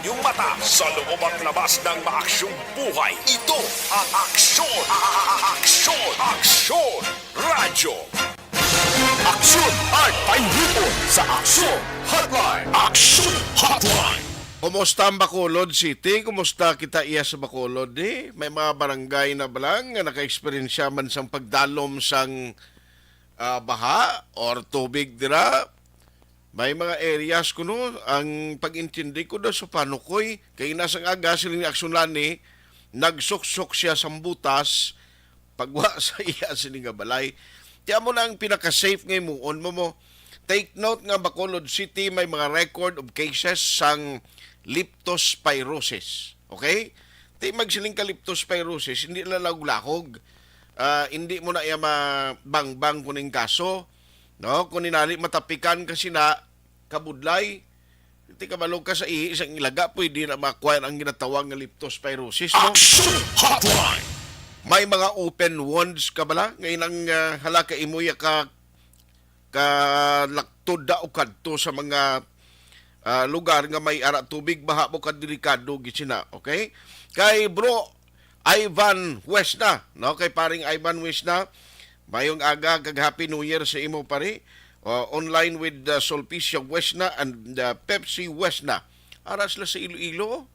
Inyong mata sa loob at labas ng maaksyong buhay. Ito ang Aksyon, a-, a-, a-, Aksyon, Aksyon Radyo. Aksyon at paihipon sa Aksyon Hotline. Aksyon Hotline. Kumusta ang Bacolod City? Kumusta kita iya sa Bacolod, eh? May mga barangay na ba lang nga naka-eksperyensya man sang pagdalom sang, ah, baha or tubig dira? May mga areas kuno ang pag-intindi ko daw sa panukoy. Kay ina sang aga, siling ni Aksyon Lani, nagsuksok siya sang butas, pagwa sa iya sini nga balay. Ti amo na ang pinaka-safe nga himuon mo mo. Take note nga Bacolod City may mga record of cases sang leptospirosis. Okay? Ti magsiling ka leptospirosis, hindi na lahog-lahog. Ah, hindi mo na iya mabangbang kuning kaso, no? Kung inali matapikan ka sina, kabudlay, Di kabalo ka sa ihi sang ilaga, pwede na makuha ang ginatawag nga leptospirosis, no? Action Hotline! May mga open wounds ka bala? Nga inang, ah, hala ka imo ya ka, ka laktod da o kadto sa mga, ah, lugar nga may ara tubig, baha mo ka delikado gid sina, okay? Kay bro, Ivan Wesna, no? Kay paring Ivan Wesna, mayong aga kag Happy New Year sa imo, pare. Uh, online with, uh, Sulpicia Wesna and, uh, Pepsi Wesna. Ara sila sa Iloilo.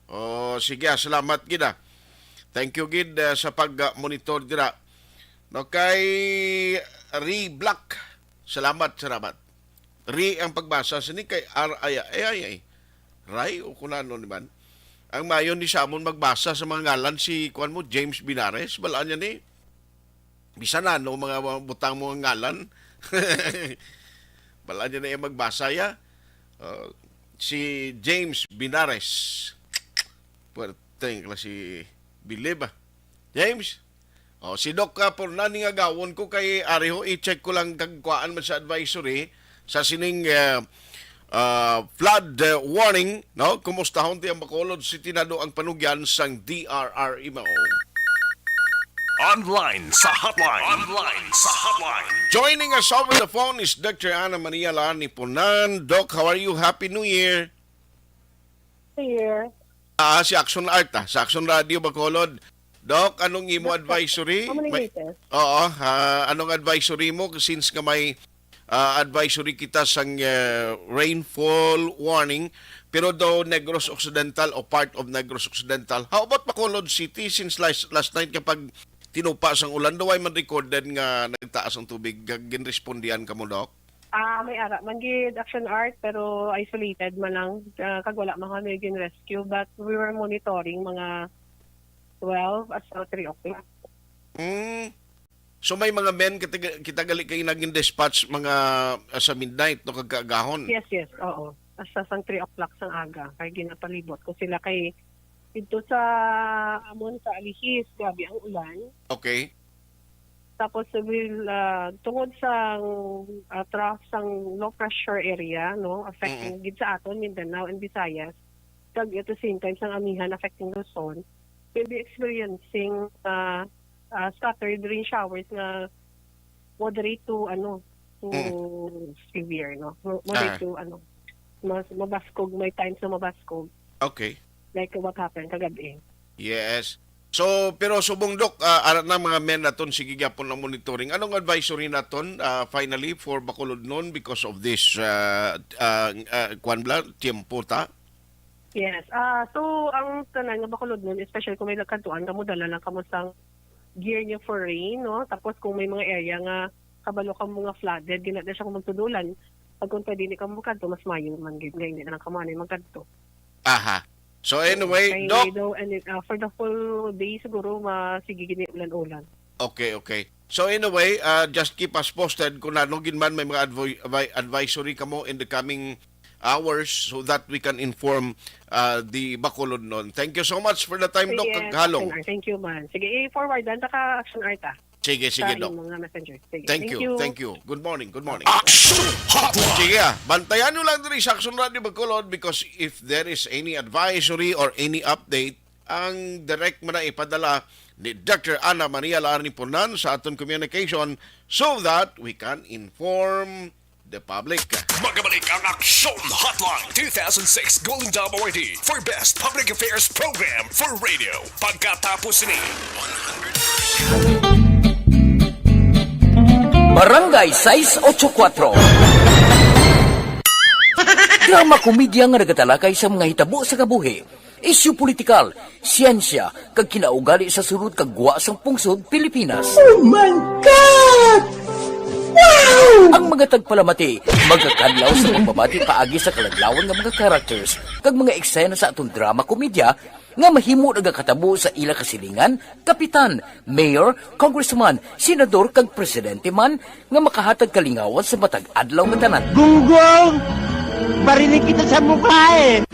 Oh, sige, ah, salamat gid, ah. Thank you gid, ah, sa pag-monitor dira. No, kay Ri Black. Salamat, salamat. Ri ang pagbasa sini kay R I, ay, ay, ay. Ray o kunano ni man. Ang mayo ni Samon magbasa sa mga ngalan si, kuwan mo, James Binares. Balaan niya ni. Bisan ano, mga, mga butang mo nga ngalan. Balaan niya na iya magbasa ya. Uh, si James Binares. Puwerte ang klase bilib, ah. James? Oh, si Doc, ah, Pornan, nga gawon ko kay ari ho, i-check ko lang kag kuhaan man sa advisory sa sining, ah, ah, flood, ah, warning, no? Kumusta hon ti ang Bacolod City na do ang panugyan sang D R R M O? Online sa hotline. Online sa hotline. Joining us over the phone is Doctor Ana Maria Laarni Pornan. Doc, how are you? Happy New Year. Here. Ah, si Action Art, ah, sa Action Radio Bacolod. Doc, anong imo Doc, advisory? How many May, meters? Oo, ah, anong advisory mo since nga may, ah, advisory kita sang, eh, rainfall warning, pero daw Negros Occidental o part of Negros Occidental. How about Bacolod City since last, last night kapag tinupa sang ulan, daw ay man recorded nga nagtaas ang tubig, ginrespondihan kamo, Doc? Ah, may ara man gid Action Art, pero isolated man lang, ah, kag wala man kami gin-rescue, but we were monitoring mga twelve as to three o'clock. Mm. So may mga men kita, kita gali kay naging dispatch mga, ah, sa midnight, no, kag kaagahon. Yes, yes, oo. Hasta sang three o'clock sang aga, kay ginapalibot ko sila kay dito sa amon sa Alihis, grabe ang ulan. Okay. Tapos, will, ah, tungod sa, ah, trough sang low pressure area, no, affecting Mm. gid sa aton, Mindanao and Visayas, kag at the same time sang amihan affecting Luzon, we'll be experiencing, ah, ah, scattered rain showers nga moderate to, ano, to Mm. severe, no? Mo-, moderate Ah. to, ano, mas mabaskog, may times na mabaskog. Okay. Like what happened kagabi. Yes. So, pero subong, Doc, ah, ara na mga men naton, sige gyapon ang monitoring. Anong advisory naton, ah, finally for Bacolodnon because of this, ah, ah, ah, kwan bala, tiempo ta? Yes. Ah, so, ang tanan nga Bacolodnon, especially kung may nagkantuan, kamo dala lang kamo sang gear niyo for rain, no? Tapos kung may mga area nga kabalo kamo nga flooded, gina na siya kung magtudulan. Pag kung pwede, hindi kamo magkadto, mas mayo man gid nga hindi na lang kamo anay magkadto. Aha. So anyway, Kay Doc, daw, ano, ah, for the whole day siguro, ma-, sige gini ulan-ulan. Okay, okay. So anyway, uh, just keep us posted kung ano gid man may mga advi-, advi-, advisory kamo in the coming hours so that we can inform, uh, the Bacolodnon. Thank you so much for the time, Doc, Sige, kag halong. Action Art. Thank you, man. Sige, i-forward lang ta ka Action Art, ah. Sige, sige, Sa Doc. Imong mga messenger. Sige, Thank thank you, you. Thank you. Good morning, good morning. Action Hotline. Sige, ah, bantayan nyo lang diri sa Action Radio Bacolod because if there is any advisory or any update, ang direct man na ipadala ni Doctor Ana Maria Laarni Punan sa aton communication so that we can inform the public. Magabalik ang Action Hotline two thousand six Golden Dome Awardee for Best Public Affairs Program for Radio. Pagkatapos ni Barangay sais ocho kuatro. Drama komedya nga nagatalakay sa mga hitabo sa kabuhi, isyu politikal, siyensya, kag kinaugali sa sulod kag gwa sang pungsod Pilipinas. Oh my God! Wow! Ang mga tagpalamati magakadlaw sa pagbabati paagi sa kaladlawan nga mga characters kag mga eksena sa aton drama komedya nga mahimo nagakatabo sa ila kasilingan, kapitan, mayor, congressman, senador, kag presidente man nga makahatag kalingawan sa matag adlaw nga tanan. Gunggong! Barinig kita sa mukha eh!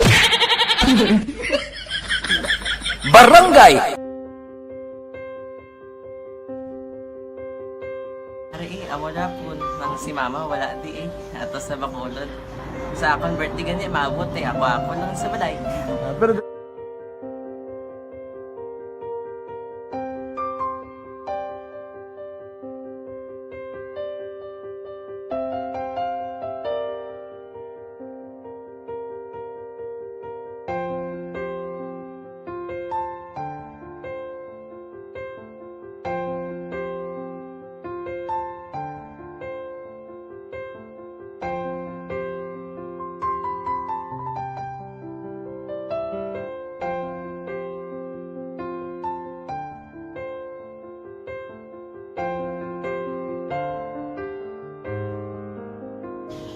Barangay! Ari, eh, amo na po. Nang si mama, wala di eh. Ato sa Bacolod. Sa akon birthday gani, maabot eh. Ako, ako lang sa balay. Ah, pero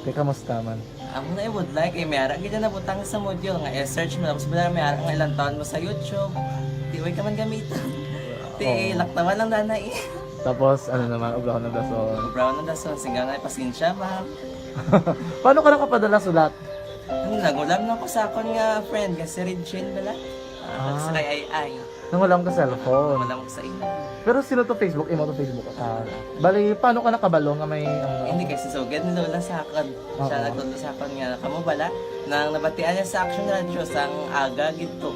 Kay kamusta man? Amo na, I would like, eh, may ara gid na nabutang sa module nga i-search mo, tapos wala, may ara nga ilang taon mo sa YouTube. Di, way ka man gamiton. Ti, Oo. Laktawan lang na na eh. Tapos, ano naman, ublahon ng dason. Ublahon ng dason, singga nga, pasensya, ma'am. Paano ka nakapadala sulat? Ano, nagulam na ko sa akon nga friend, nga si Regine bala. Ah, Ah. Sa kay Ay Ay. Nangulam ka cellphone. Wala ko sa imo. Pero sino to Facebook? Imo to Facebook? Ah, bali, paano ka nakabalo nga may, ano? Hindi, kay si Sugad ni Lola sa akon. Siya Oo. Nagtudlo sa akon nga, kamo bala, nang nabatian niya sa Action Radio, sang aga gid to.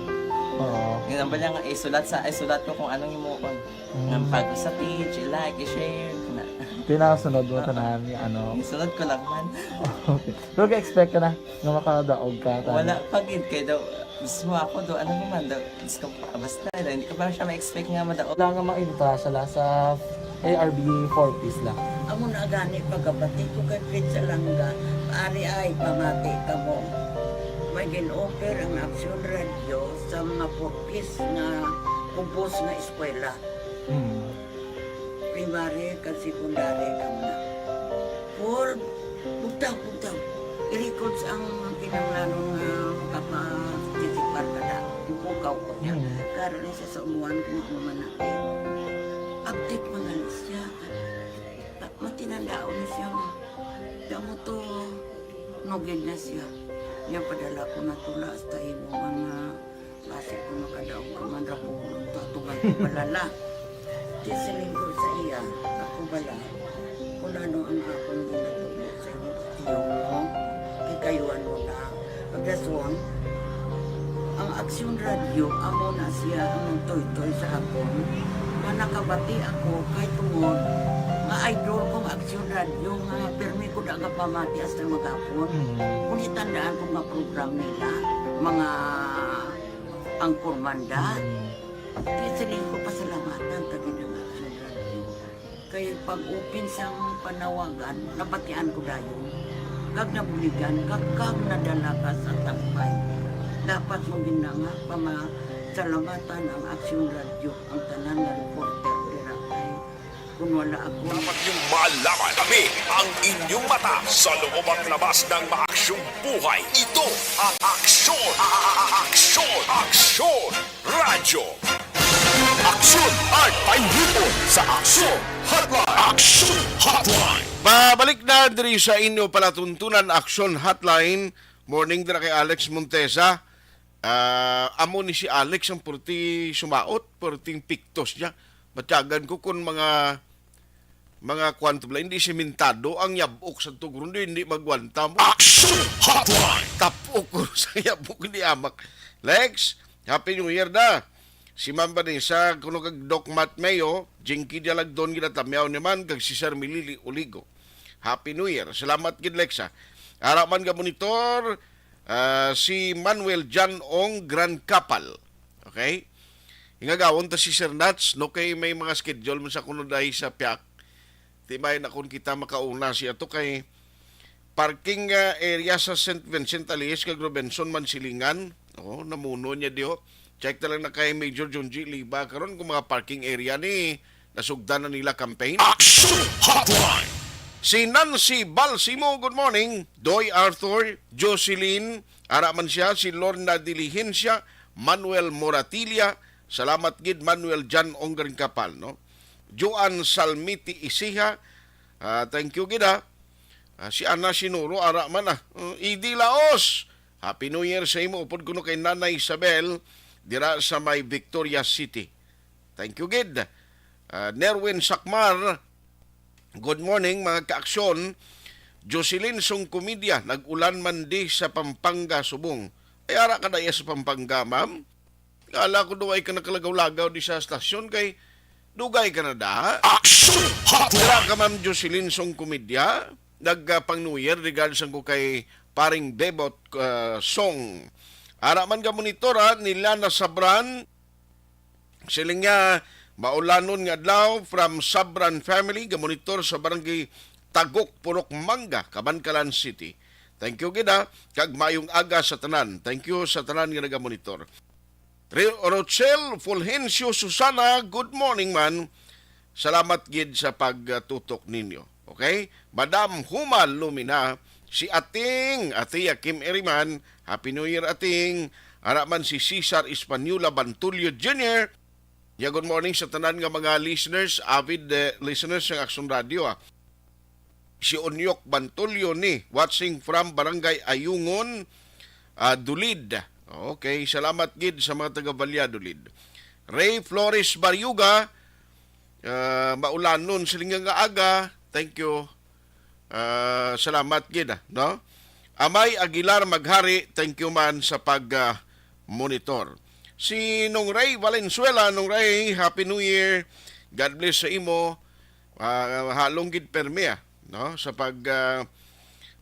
Oo. Yun ang bala nga, isulat sa, isulat ko kung anong himuon. Mm. Nga pag sa page, i-like, i-share, na. Tinasunod mo Oo. Tanan, ano? Isunod ko lang man. Okay. Pero ka-expect ka na nga makadaog ka, tama? Wala pa gid, kay daw, mismo ako daw, ano naman daw, Diyos ko, basta, daw, hindi ko pa siya ma-expect nga madaog. Wala nga ma-entra sila sa A R B four Ps lang. Amo na gani, pagkabati ko kay Fred Salanga, ari ay, pamati ka mo. May gin-offer ang Action Radio sa mga four Ps nga kubos nga eskwela. Hmm. Primary kag secondary kamo na. For, bugtaw, bugtaw. I-records ang kinahanglanon nga makaparticipar ka na. Ipukaw ko niya. Mm. Karon ni sa umuan kung ako man na. Update man gani siya. Ta-, matinandaon na siya. Kamo to, nugid na siya. Niya padala ko na tula hasta imo mga Basi ko makadaog ka man ra ko, tatugan ko balala. Di siling ko sa iya, ako bala, kung ano ang akong ginatubo sa imo, tiyo mo, kay kayuan mo na. Pagdason, ang Aksyon Radio, amo na siya ang nagtoytoy sa akon, nga nakabati ako kay tungod nga idol kong Aksyon Radio, nga pirmi ko da nga pamati hasta maghapon. Mm. Kung itandaan ko nga program nila, mga Anchorman da. Mm. Kaya siling ko, pasalamatan ta gid ang Action Radio. Kay pag-open sang panawagan, nabatian ko dayon. Kag nabuligan, kag, kag nadala ka sa tambay. Dapat mo gid na nga pamasalamatan ang Action Radio, ang tanan nga reporter dira kay Kung wala ako. Dapat niyong malaman, kami ang inyong mata sa loob at labas ng maaksyong buhay. Ito ang Aksyon, a-, a-, a-, Aksyon, Aksyon Radyo. Aksyon at Painipon sa Aksyon Hotline. Aksyon Hotline. Mabalik na diri sa inyo palatuntunan, Aksyon Hotline. Morning dira kay Alex Montesa. Ah, amo ni si Alex ang purti sumaot, purting piktos niya. Matyagan ko kung mga, mga kwan to bala, hindi simentado ang yabok sa tugro, hindi, hindi magwanta mo. Action Hotline! Tapok ko sa yabok ni Amak. Lex, Happy New Year da. Si Ma'am Vanessa, kuno kag Doc Matt Mayo, Jinky Dialagdon, ginatamyaw ni man, kag si Sir Milili Oligo. Happy New Year. Salamat gid, Lex, ha. Ara man ga monitor, ah, si Manuel John Ong Gran Kapal. Okay? Ingagawon ta si Sir Nats, no, kay may mga schedule man sa kuno dahil sa piak. Di ba na kung kita makauna siya to kay parking, ah, area sa Saint Vincent Alias kag Robinson Mansilingan. Oh, namuno niya diho. Check na lang na kay Major Junji Liba karon kung mga parking area ni nasugdan na nila campaign. Action Hotline! Si Nancy Balsimo, good morning. Doy Arthur, Jocelyn, ara man siya, si Lorna Diligencia, Manuel Moratilla, salamat gid, Manuel John Ongren Kapal, no? Joan Salmiti Isiha, ah, thank you gid, ha. Ah, si Ana Sinuro, ara man, ah. Uh, Idi Laos, Happy New Year sa imo, upod kuno kay Nanay Isabel, dira sa may Victoria City. Thank you gid. Ah, Nerwin Sakmar, good morning, mga kaaksyon. Jocelyn Song Comedia, nag-ulan man di sa Pampanga subong. Ay, ara ka na iya sa Pampanga, ma'am? Kala ko daw ay ka nakalagaw-lagaw di sa stasyon kay dugay ka na da. Action Hotline! Dira ka, Ma'am Jocelyn Song Comedia, nagpang New Year, regards ko kay paring Bebot, ah, Song. Ara man ka monitor, ha, ni Lana Sabran, siling niya, maulanon nga adlaw from Sabran family, gamonitor sa barangay Tagok, Purok Manga, Kabankalan City. Thank you gid, ha, kag maayong aga sa tanan. Thank you sa tanan nga nagamonitor. Re-, Rochelle Fulgencio Susana, good morning man. Salamat gid sa pagtutok ninyo. Okay? Madam Huma Lumina, si Ating, Atiya Kim Eriman, Happy New Year, Ating. Ara man si Cesar Española Bantulio Junior. Ya, good morning sa tanan nga mga listeners, avid, eh, listeners ng Action Radio, ah. Si Onyok Bantulio ni, watching from Barangay Ayungon, ah, Dulid. Okay, salamat gid sa mga taga Valladolid. Ray Flores Bariuga, ah, maulanon siling nga aga. Thank you. Ah, salamat gid, ah, no? Amay Aguilar Maghari, thank you man sa pag, ah, monitor. Si Nong Ray Valenzuela, Nong Ray, Happy New Year. God bless sa imo. Ah, halong gid permi, ah, no? Sa pag, ah,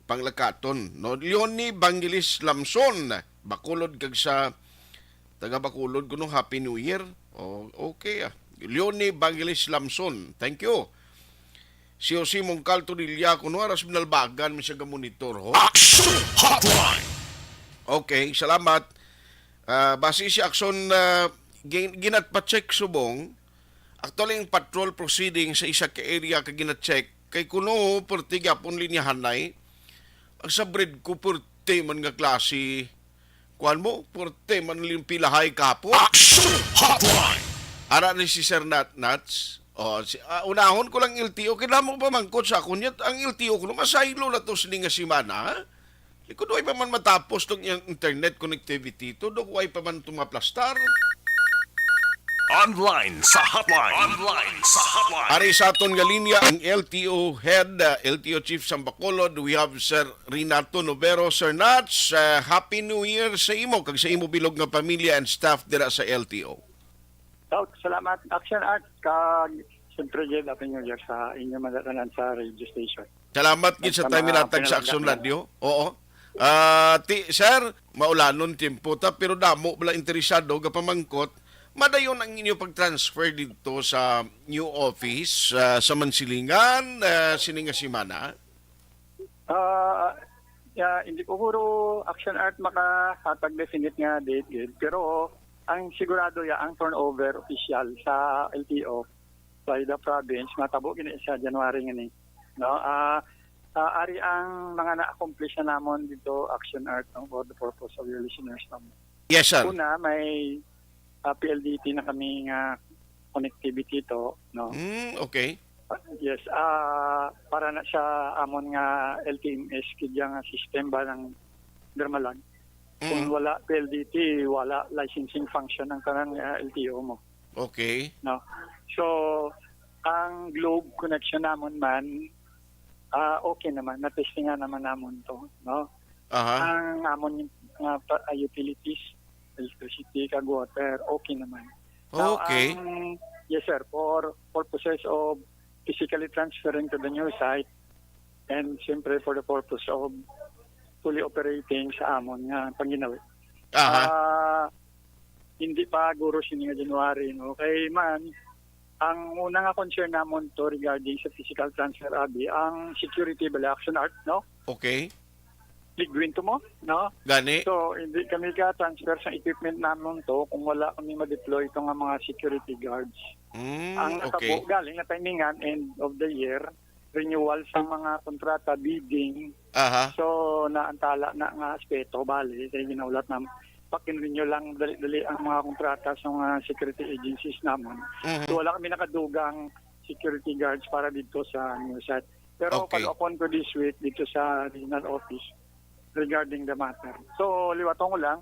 panglakaton, no? Leonie Bangilis Lamson, Bacolod kag sa taga Bacolod kuno, Happy New Year. Oh, okay, ah. Leonie Bangilis Lamson, thank you. Si Jose Mongcal Todilla kuno, aras binalbagan mi sa gamonitor, ho. Action Hotline! Okay, salamat. Ah, base si Action, ah, gin-, ginatpa-check subong, actually, ang patrol proceeding sa isa ka area ka gina-check, kay kuno, perti gyapon linyahanay. Ang sa bread ko, perti man nga klase. Kuan mo, perti man limpilahay kapo. Action Hotline! Ara ni si Sir Nat Nats. Oh, si, ah, unahon ko lang L T O. Kailangan mo pa mangkot sa akon yat. Ang L T O ko, masaylo na to sini nga semana, ha? Likod, way pa man matapos tong iyang internet connectivity to, dok, way pa man tumaplastar. Online sa hotline. Online sa hotline. Ari sa aton nga linya ang L T O head, uh, L T O chief sang Bacolod. We have Sir Renato Novero. Sir Nats, uh, Happy New Year sa imo kag sa imo bilog nga pamilya and staff dira sa L T O. Salamat, Action Art, kag siyempre, Jed, Happy New Year sa inyo man tanan sa radio station. Salamat gid sa time nga natag sa Action Radio. Oo. Ah, ti, sir, maulanon tiyempo ta, pero damo bala interesado gapamangkot, madayon ang inyo pag-transfer didto sa new office, ah, sa Mansilingan, ah, sini nga semana? Ah, ya, hindi ko puro Action Art makahatag definite nga date, gid, pero ang sigurado ya ang turnover official sa L T O by the province, matabo gini sa January ngani, no? Ah, ah, ari ang mga na-accomplish na namon dito, Action Art, no, for the purpose of your listeners, no? Yes, sir. Una, may, ah, P L D T na kami nga connectivity to, no? Mm, okay. Ah, yes, ah, para na sa amon nga L T M S, kidya nga system ba ng Dermalag. Kung Mm. wala P L D T, wala licensing function ang tanan nga L T O mo. Okay. No? So, ang Globe connection namon man, ah, okay naman. Na-testingan naman namon to, no? Aha. Ang amon nga pa, ah, utilities, electricity, kag water, okay naman. Now, Okay. ang, yes, sir, for purposes of physically transferring to the new site, and siyempre for the purpose of fully operating sa amon nga pangginawi. Aha. Ah, hindi pa guro sini nga January, no? Kay man, ang una nga concern namon to regarding sa physical transfer, abi, ang security bala, Action Art, no? Okay. Ligwin to mo, no? Gani. So, hindi kami ka transfer sa equipment namon to kung wala kami ma-deploy to nga mga security guards. Mm, Ang natabo, okay. galing na timingan, end of the year, renewal sa mga kontrata, bidding. Aha. So, naantala na nga aspeto, bali, kay ginaulat na, pakin-renew lang dali-dali ang mga kontrata sa mga security agencies namon. Mhm. So, wala kami nakadugang security guards para dito sa new site. Pero Okay. follow-upon ko this week dito sa regional office regarding the matter. So, liwaton ko lang,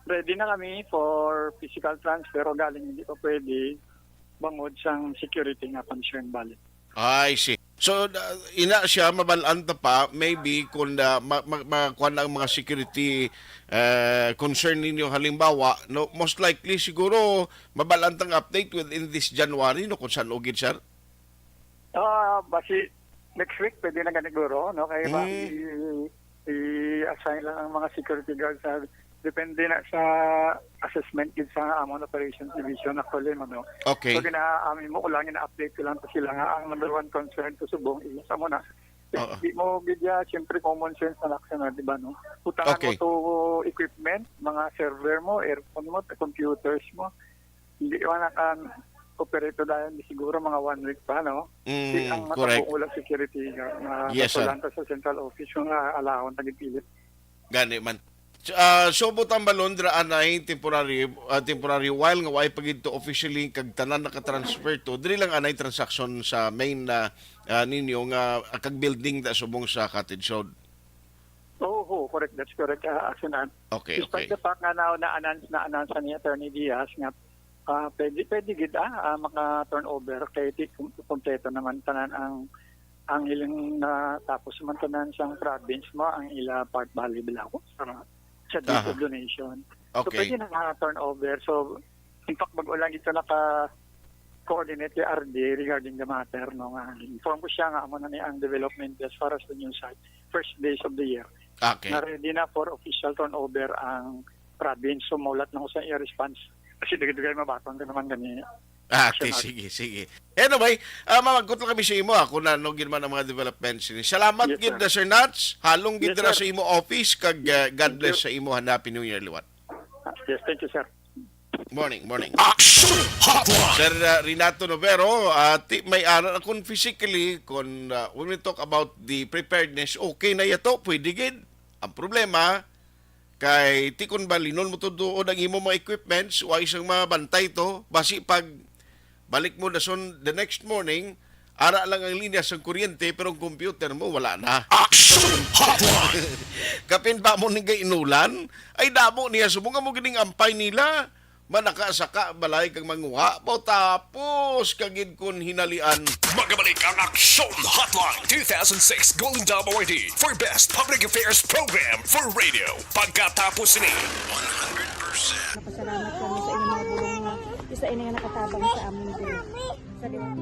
ready na kami for physical transfer, pero galing hindi pa pwede bangod sang security nga concern, bali. I see. So, uh, ina siya, mabalaan ta pa, maybe kung, uh, ma- ma- makuha na ang mga security, uh, concern ninyo, halimbawa, no, most likely siguro mabalaan tang update within this January, no, kung saan ugid, sir? Ah, basi next week pwede na gani guro, no? Kaya ba Mm. i- i-assign lang ang mga security guards na depende na sa assessment gid sa amon operations division actually mo, no? Okay. So ginaami mo ko lang, ina-update ko lang to sila nga ang number one concern ko subong is amo na. Oo. Di mo gid ya, siyempre common sense na lang na, di ba, no? Utangan Okay. mo to equipment, mga server mo, aircon mo, computers mo. Hindi man naka-operate dayon di siguro mga one week pa, no? Di Mm, ang correct. matabo wala security nga Yes, sir. Sa central office nga alahon na gipilit. Gani man. So, ah, so butang balon dira anay temporary, ah, temporary while nga way pa gid to officially kag tanan naka-transfer to, diri lang anay transaction sa main na ah, ninyo nga ah, kag building da subong sa Cottage Road. Oo, correct. That's correct, uh, Action Ant. Okay, okay. Despite the fact nga na, na-announce, na-announce ni Attorney Diaz nga ah, pwede, pwede gid ah, ah, maka-turnover kay di kum- kumpleto naman tanan ang ang ilang natapos man tanan sang province mo ang ila part bali bilaw sa sa date Aha. Of donation. So Okay. Pwede na nga turnover. So in fact, bago lang ito naka coordinate kay R D regarding the matter, no, nga inform ko siya nga amo na ni ang development as far as the new site, first days of the year. Okay. Na ready na for official turnover ang province. So maulat na ko sa iya response. Kasi dugay-dugay mabaton ka naman gani. Ah, okay, Sir Nats. Sige, sige. Anyway, ah, mamagkot lang kami sa imo, ako na ano gid man ang mga developments ni. Salamat Yes, gid sir. na, Sir Nats. Halong gid Yes, na sir. Sa imo office, kag ah, God Thank bless you. Sa imo, and Happy New Year liwat. Yes, thank you, sir. Morning, morning. Action Hotline. Sir ah, Renato Novero, ah, ti, may ara na kung physically, kung ah, when we talk about the preparedness, okay na yato, pwede gid. Ang problema, kay ti kung balinon mo to doon ang imo mga equipments, wa isang mabantay to, basi pag balik mo na son the next morning, ara lang ang linya sang kuryente, pero ang computer mo, wala na. Action Hotline. Kapin ba mo ning inulan? Ay damo niya, subong mo gining ampay nila. Manaka-saka balay kag manguha, baw tapos kagid kun hinalian. Magabalik ang Action Hotline two thousand six Golden Dome Awardee for Best Public Affairs Program for Radio. Pagkatapos ni Napasalamat kami sa inyong mga bulong nga isa ini nga nakatabang sa amon diri. Sa liwat.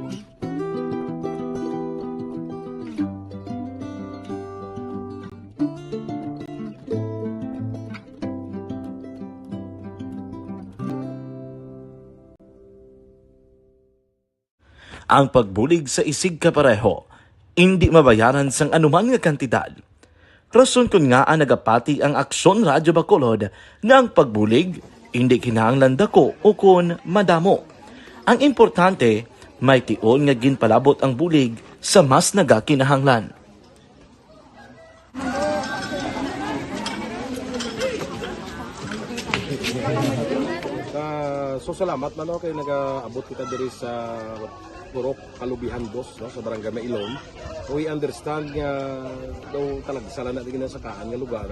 Ang pagbulig sa isigkapareho indi mabayaran sang anuman nga kantidad. Rason kon ngaa nagapati ang Aksyon Radyo Bacolod nga ang pagbulig indi kinahanglan dako ukon madamo. Ang importante, may tion nga ginpalabot ang bulig sa mas nagakinahanglan. Ah, so salamat man, no, kay nagaabot kita diri sa Purok Kalubihan Dos, no, sa Barangay Mailom. We understand nga daw talagsa lang na din sa kaan nga lugar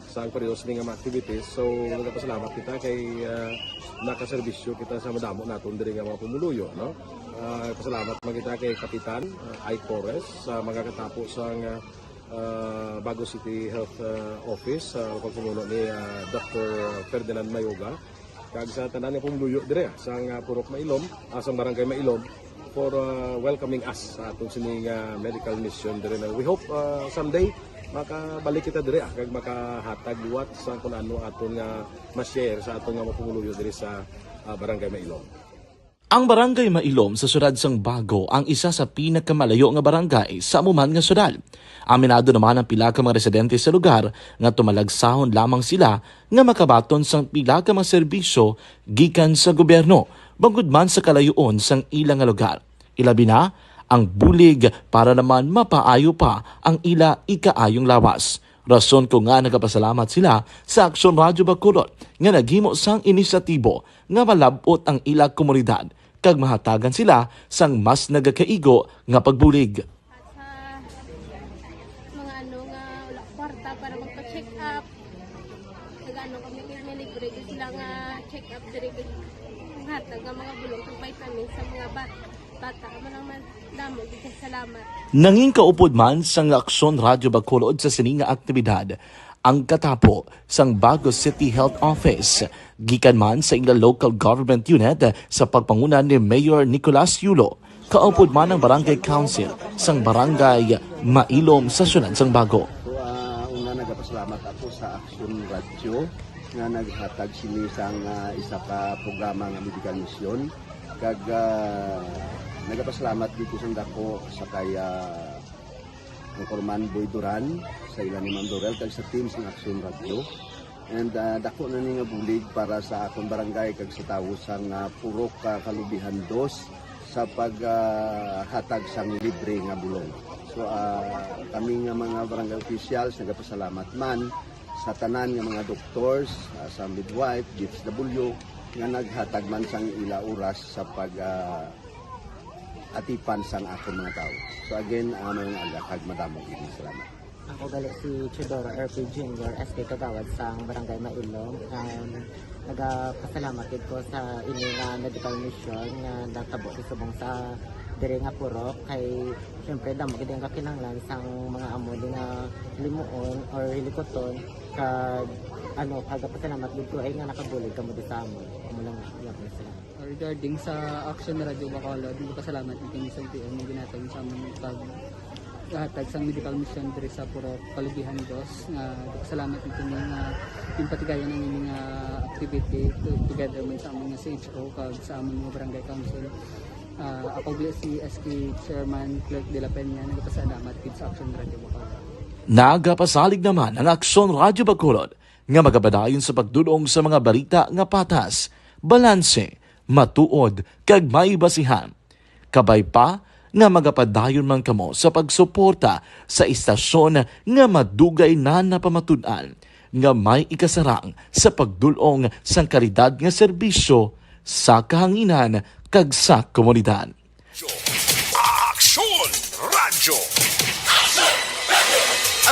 sa ang periods ni nga mga activities. So nagapasalamat kita kay ah, nakaserbisyo kita sa madamo naton diri nga mga pumuluyo, no. Ah, pasalamat man kita kay Kapitan ah, Ike Torres sa mga katapo sa nga ah, Bago City Health ah, Office, ah, pagpamuno ni ah, Doctor Ferdinand Mayoga, kag sa tanan nga pumuluyo dire ah, sa nga Purok Mailom, ah, sa Barangay Mailom, for ah, welcoming us sa aton sining ah, medical mission dire na. We hope ah, someday makabalik kita dire ah, kag makahatag liwat sa kung ano aton nga ma-share sa aton nga mga pumuluyo dire sa ah, Barangay Mailom. Ang Barangay Mailom sa siyudad sang Bago ang isa sa pinakamalayo nga barangay sa amo man nga siyudad. Aminado naman ang pila ka mga residente sa lugar nga tumalagsahon lamang sila nga makabaton sang pila ka mga serbisyo gikan sa gobyerno, bangod man sa kalayoon sang ila nga lugar. Ilabi na ang bulig para naman mapaayo pa ang ila ikaayong lawas. Rason ko nga nagapasalamat sila sa Aksyon Radyo Bacolod nga naghimo sang inisyatibo nga malab-ot ang ila komunidad kag mahatagan sila sang mas nagakaigo nga pagbulig. Sa mga ano nga wala kwarta para magpa-check up. Nag-ano kami, may libre gyud sila nga check up diri kay hatag nga mga bulong kag vitamins sa mga bata. Bata, amo lang man. Damo gid kay salamat. Nangin kaupod man sang Aksyon Radyo Bacolod sa sini nga aktibidad ang katapo sang Bago City Health Office, gikan man sa ila local government unit sa pagpanguna ni Mayor Nicolas Yulo, kaupod man ang Barangay Council sang Barangay Mailom sa siyudad sang Bago. So, ah, una, nagapasalamat ako sa Aksyon Radyo nga naghatag sini sang, ah, isa ka programa nga medical mission. Kag, ah, nagapasalamat dito sa dako sa kay, ah, Anchorman Boy Duran, sa ila ni Ma'am Dorel, kag sa team sang Aksyon Radyo. And, ah, dako na ni nga bulig para sa akon barangay kag sa tawo sang, ah, Purok, ah, Kalubihan Dos sa pag, ah, hatag sang libre nga bulong. So, ah, kami nga mga barangay officials, nagapasalamat man sa tanan nga mga doctors, ah, sa midwife, D S W, nga naghatag man sang ila oras sa pag, ah, atipan sang akon mga tawo. So again, ah, mayong aga kag madamo gid nga salamat. Ako gali si Teodoro R P Junior, S K Kagawad sang Barangay Mailom. Um, nagapasalamat gid ko sa ini nga medical mission nga natabo sa subong sa diri nga purok, kay syempre damo gid ang kakinahanglan sang mga amo di nga limuon or hilikuton, kag ano, kagapasalamat gid ko ay nga nakabulig kamo di sa amo. Amo lang, iya ko sila. Regarding sa Action Radio Bacolod, nagpasalamat gid kami sa L T O nga ginhatag sa amon pag hatag sang medical mission diri sa Purok Kalubihan Dos, nga nagpasalamat gid kami nga ginpatigayon ang ining, ah, activity to-, together man sa amon nga C H O kag sa amon nga barangay council. Ah, ako gid si S K Chairman Clerk de la Peña, nagpasalamat gid sa Action Radio Bacolod. Nagapasalig naman ang Aksyon Radio Bacolod nga magapadayon sa pagdul-ong sa mga balita nga patas, balanse, matuod, kag may basihan. Kabay pa nga magapadayon man kamo sa pagsuporta sa istasyon nga madugay na napamatud-an nga may ikasarang sa pagdul-ong sang kalidad nga serbisyo sa kahanginan kag sa komunidad. Aksyon Radyo.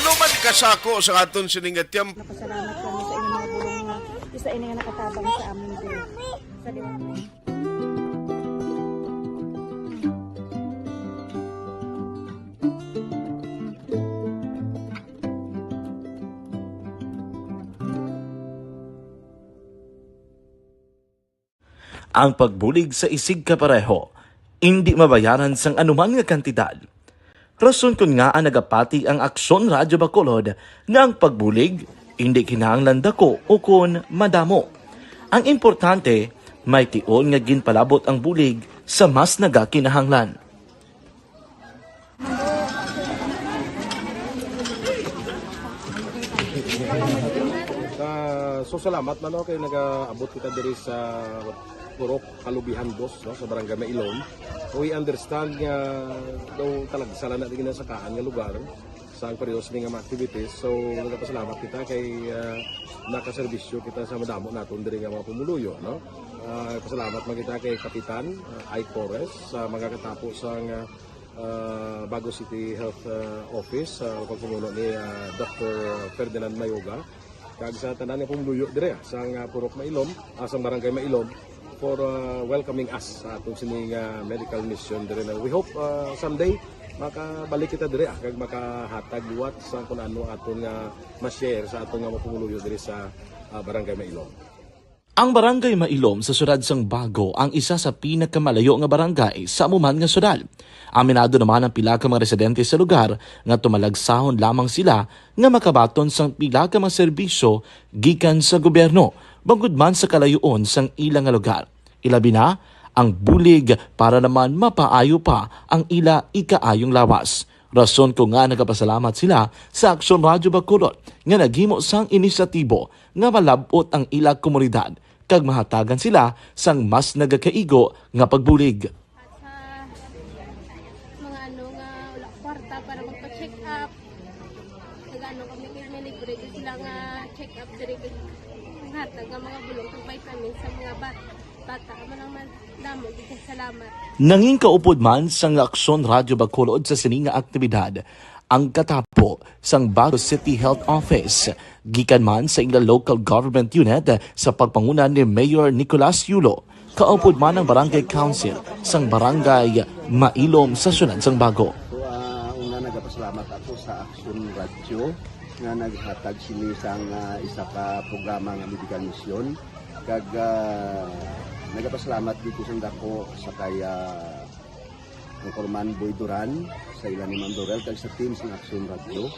Ano man kasako sa aton sining nga tiyempo? Napasalamat kami sa inyong mga bulong nga isa ini nga nakatabang sa amin diri. Sa liwanag. Ang pagbulig sa isigkapareho indi mabayaran sang anuman nga kantidad. Rason kon ngaa nagapati ang Aksyon Radyo Bacolod nga ang pagbulig indi kinahanglan dako ukon madamo. Ang importante, may tion nga ginpalabot ang bulig sa mas nagakinahanglan. Ah, so salamat man, no, kay nagaabot kita diri sa Purok Kalubihan Dos, no, sa Barangay Mailom. We understand nga daw talagsa lang na di ginasakaan nga lugar sa ang periods ni nga mga activities. So, nagapasalamat kita kay, ah, nakaserbisyo kita sa madamo naton diri nga mga pumuluyo, no? Ah, pasalamat man kita kay Kapitan, ah, Ike Torres, sa mga katapo sa nga, ah, Bago City Health, ah, Office, sa pagpamuno ni, ah, Doctor Ferdinand Mayoga, kag sa tanan nga pumuluyo dire, ah, sa nga Purok Mailom, ah, sa Barangay Mailom, for, ah, welcoming us sa atong sini nga medical mission dire na. We hope, ah, someday makabalik kita dire, ah, kag makahatag liwat sa kung ano aton nga ma-share sa aton nga mga pumuluyo dire sa, ah, Barangay Mailom. Ang Barangay Mailom sa siyudad sang Bago ang isa sa pinakamalayo nga barangay sa amo man nga siyudad. Aminado naman ang pila ka mga residente sa lugar nga tumalagsahon lamang sila nga makabaton sang pila ka mga serbisyo gikan sa gobyerno, bangod man sa kalayoon sang ila nga lugar. Ilabi na ang bulig para naman mapaayo pa ang ila ikaayong lawas. Rason ko nga nagapasalamat sila sa Aksyon Radyo Bacolod nga naghimo sang inisyatibo nga malab-ot ang ila komunidad kag mahatagan sila sang mas nagakaigo nga pagbulig. At sa mga ano nga wala kwarta para magpa-check up, nag-ano kami, may, may libre din sila nga check up diri, kag hatag nga mga bulong kag vitamins sa mga bat-, bata. Amo lang man, damo gid kay salamat. Nangin kaupod man sang Aksyon Radyo Bacolod sa sini nga aktibidad ang katapo sang Bago City Health Office, gikan man sa ila local government unit sa pagpanguna ni Mayor Nicolas Yulo, Kaupod man ang Barangay Council sang Barangay Mailom sa Syudad sang Bago. So, ah, una, nagapasalamat ako sa Action Radio nga naghatag sini sang, ah, isa ka programa nga medical mission. Kag, ah, nagapasalamat dito sa dako sa kay, ah, Anchorman Boy Duran, sa ila ni Ma'am Dorel, kag sa team sang Action Radio.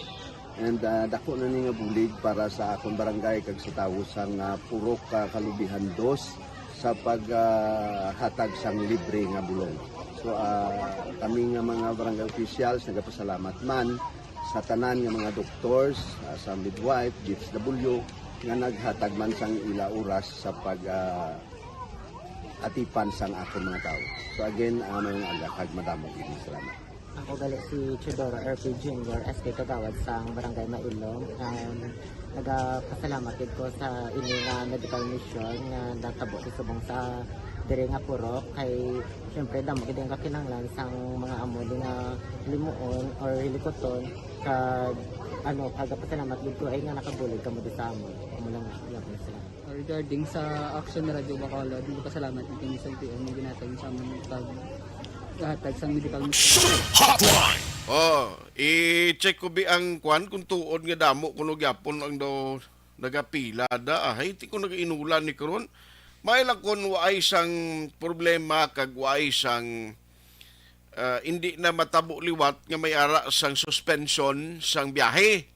And, ah, dako na ni nga bulig para sa akon barangay kag sa tawo sang, ah, Purok, ah, Kalubihan Dos sa pag, ah, hatag sang libre nga bulong. So, ah, kami nga mga barangay officials nagapasalamat man sa tanan nga mga doctors, ah, sa midwife, D S W, nga naghatag man sang ila oras sa pag, ah, atipan sang akon mga tawo. So again, ah, mayong aga kag madamo gid nga salamat. Ako gali si Teodoro R P Junior, S K Kagawad sang Barangay Mailom. Um, nagapasalamat gid ko sa ini nga medical mission nga natabo sa subong sa diri nga purok. Kay, syempre, damo gid ang kakinahanglan sang mga amo di nga limuon or hilikuton. Kag, ano, nagapasalamat gid ko ay nga nakabulig kamo di sa amo. Amo lang, iya ko na sila. Regarding sa Action Radio Bacolod, nagpasalamat din kami sa L T O nga ginhatag sa amon pag hatag sang medical. Hotline! Oh, i-check ko bi ang kwan kung tuod nga damo kuno gyapon ang do nagapila da. Ay, ti ko nagainulan ni karon. May lang kun waay sang problema kag waay sang, ah, hindi na matabo liwat nga may ara sang suspension sang biyahe.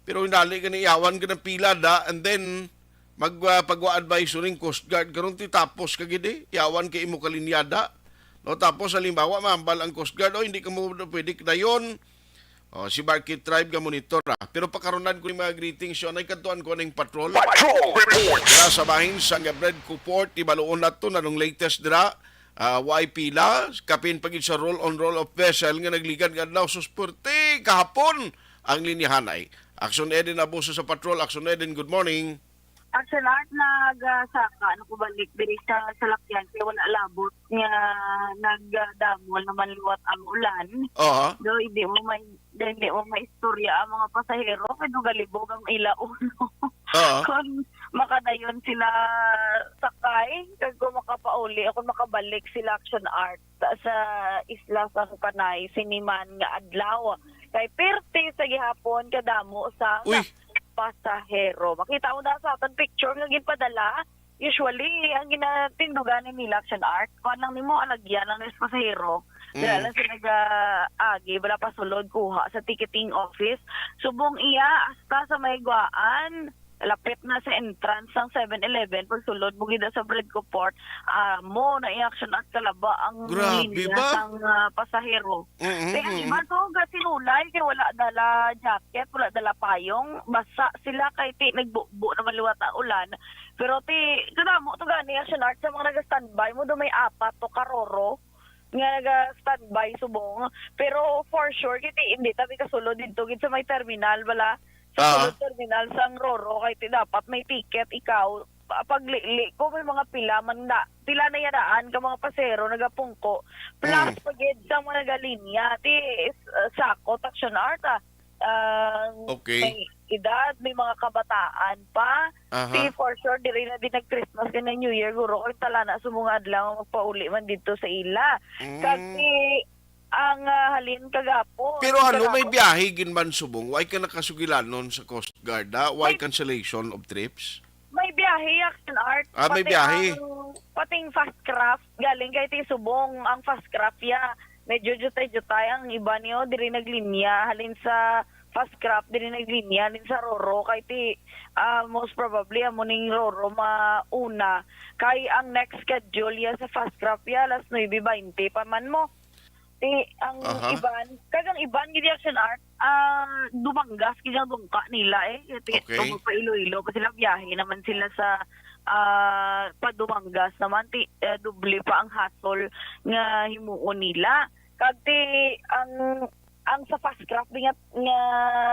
Pero hinali gani yawan ka ng pila da, and then mag, ah, pagwa advisory ng Coast Guard karon ti tapos ka gid eh. Yawan kay imo kalinyada. No, tapos halimbawa mambal ang Coast Guard, "Oh, hindi ka mo pwede dayon." Oh, si Barkit Tribe nga monitor ah. Pero pakarunan ko ni mga greetings yun ay kadtuan ko ning patrol. Patrol report. Wala sa bahin sa nga Bread Port, ibaluon nato na nung latest dira. Ah, wa ay pila, kapin pa gid sa roll on roll of vessel nga nagligad nga adlaw. Sus, puwerte kahapon ang linyahanay. Action Eden abuso sa patrol. Action Eden, good morning. Action Art, nagasaka na ko balik diri sa salakyan kay wala labot nga nagdamol naman liwat ang ulan. Aha. Do, hindi mo may, hindi mo maistorya ang mga pasahero kay do galibog ang ila ulo. Oo. Kung makadayon sila sakay, kag kung makapauli, o kung makabalik sila Action Art sa isla sang Panay sini man nga adlaw. Kay pirti sa gihapon kadamo sa Uy. Pasahero. Makita mo na sa aton picture nga ginpadala. Usually, ang ginatindugan ni nila Action Art, kuan lang nimo, alagyan lang sa pasahero. Dala Mm. lang sila ga-agi, wala pa sulod, kuha sa ticketing office. Subong iya, hasta sa may Guaan, lapit na sa entrance sang Seven Eleven, pagsulod mo gid sa Bread Port, amo na i-action at kalaba ang Grabe linya ba? sang, ah, pasahero. Mm, Kaya ang mm. iba to, gasinulay, kay wala dala jacket, wala dala payong, basa sila kay ti nagbubo naman liwat ang ulan. Pero ti, kadamo to gani, Action Art, sa mga naga-standby mo, do may apat to karoro nga naga-standby subong. Pero for sure, kiti, hindi tabi kasulod dito, gid sa may terminal, bala. Sa Ah. sulod terminal sang Roro, kay ti dapat may ticket ikaw. Pa-, paglili ko, may mga pila man na, pila na yadaan ka mga pasero nagapungko. Plus, Mm. pagid sa mga nagalinya, ti, uh, sako, Action Art, ah. Ah, Okay. may edad, may mga kabataan pa. Aha. Ti, for sure, diri na din nag-Christmas kay nag-New Year, guro, kay tala na sa mga adlaw nga magpauli man dito sa ila. Mm. Kag ti, ang, ah, halin kagapon, Pero ano, may kagapon. biyahe gid man subong? Why ka nakasugilanon sa Coast Guard, ha? Why May cancellation of trips? May biyahe, Action Art. Ah, may Pati biyahe. ang, pati ang fast craft, galing kay ti subong ang fast craft, ya. Medyo jutay-jutay ang iba niyo, diri naglinya. Halin sa fast craft, diri naglinya. Halin sa Roro, kay ti, ah, most probably, amo ning Roro mauna. Kay ang next schedule, ya, sa fast craft, ya, alas nuebe baynte pa man mo. Ti, ang Aha. iban, kag ang iban, gid Action Art, ah, Dumangas, gid ang dungka nila, eh. Ti, Okay. kung magpa-Iloilo pa sila, biyahe naman sila sa, ah, pa Dumangas naman, ti, eh, doble pa ang hassle nga himuon nila. Kag ti, ang, ang sa fast craft, di nga, nga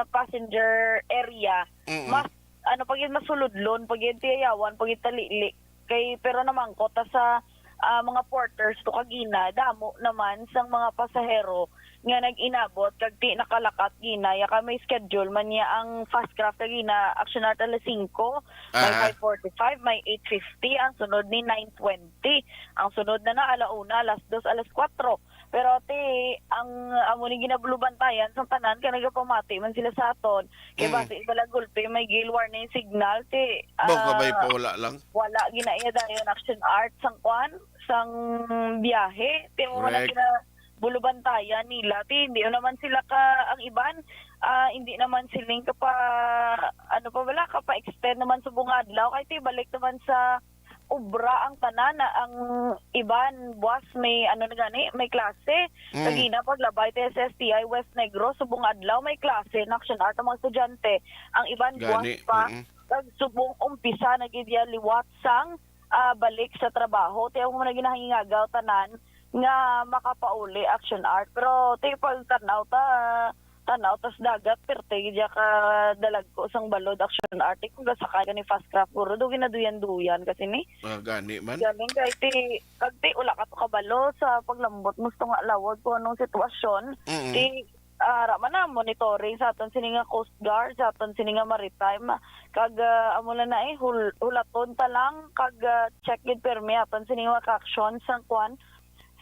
passenger area, Mm. mas, ano, pag yun, masuludlon, pag yun, tiyayawan, pag yun, talili. Kay, pero namangkot ta sa, ah, mga porters to kagina, damo naman sang mga pasahero nga nag-inabot, kag ti nakalakat gina, ya ka may schedule man niya ang fast craft kagina, Action Art alas singko, may Aha. five forty-five, may eight fifty, ang sunod ni nine twenty, ang sunod na na ala una, alas dos, alas kuwatro. Pero ti, ang amo ni ginabulubantayan sa tanan kay nagapamati man sila sa aton, kay Mm. basi bala gulpi may gale warning signal, ti, Baka may ah, pawala lang. wala ginaiya dayon Action Art sang kwan, sang biyahe. Ti mo man ang Correct. ginabulubantayan nila. Ti, hindi naman sila ka, ang iban, ah, hindi naman siling ka pa, ano pa bala, ka pa-extend naman subong nga adlaw. Kay ti, balik naman sa obra ang tanan, na ang iban buwas may, ano na gani, may klase. Mm. Kagina paglabay ti sa S T I West Negros, subong adlaw may klase na Action Art ang mga estudyante. Ang iban buwas Gani, pa, mm. kag subong umpisa na gid ya liwat sang, ah, balik sa trabaho. Ti amo man ang ginahingagaw tanan nga makapauli Action Art. Pero ti pagtan-aw ta, tan-aw tas dagat, perte gid ya ka dalagko sang balod Action Art. Kung gasakay ka ni fast craft, guro, do ginaduyan-duyan kasi ni. Ah, gani man. Galing kay ti, kag ti, wala ka to kabalo sa paglambot mo sa tunga lawag kung anong sitwasyon. Mm. Ti, ah, ara man na, monitoring sa aton sini nga Coast Guard, sa aton sini nga Maritime. Kag, ah, amo na na eh, hul-, hulaton ta lang, kag, ah, check gid pirmi aton sini nga action sang kwan,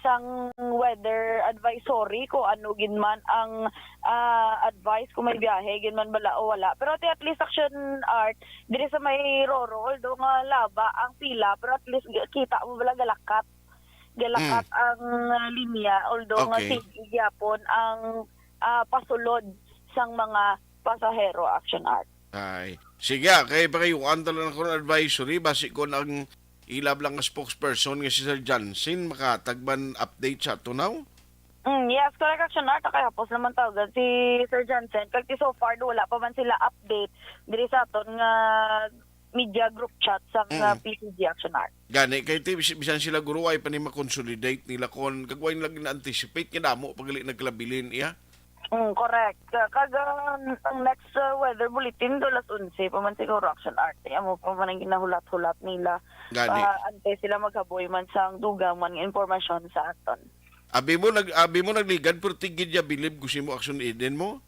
sang weather advisory, kung ano gid man ang, ah, advice, kung may biyahe gid man bala o wala. Pero ti at least Action Art, diri sa may Roro, although nga laba ang pila, pero at least kita mo bala galakat. Galakat Mm. ang, ah, linya, although nga Okay. sige gyapon ang, ah, pasulod sang mga pasahero, Action Art. Ay. Sige, ah, kay pakayuan ta lang ako ng advisory, basi kon ang ilab lang nga spokesperson nga si Sir Jansen, makatag man update sa ato now? Mm, yes, correct, Action Art. Kay hapos naman tawagan si Sir Jansen. Kag ti so far, wala pa man sila update diri sa aton nga media group chat sa, Mm. nga P C G Action Art. Gani, kay ti, bis-, bisan sila guro, ay pa ni makonsolidate nila kon kag way nila gina-anticipate nga damo pa gali nagkalabilin iya. Mm, correct. Ka-, kag, ah, ang next, ah, weather bulletin do alas onse pa man siguro, Action Art. Amo pa man ang ginahulat-hulat nila. Gani. Pa, antes sila maghaboy man sang dugang man nga impormasyon sa aton. Abi mo nag-, abi mo nagligad, pero tigid ya bilib ko si mo Action Eden mo.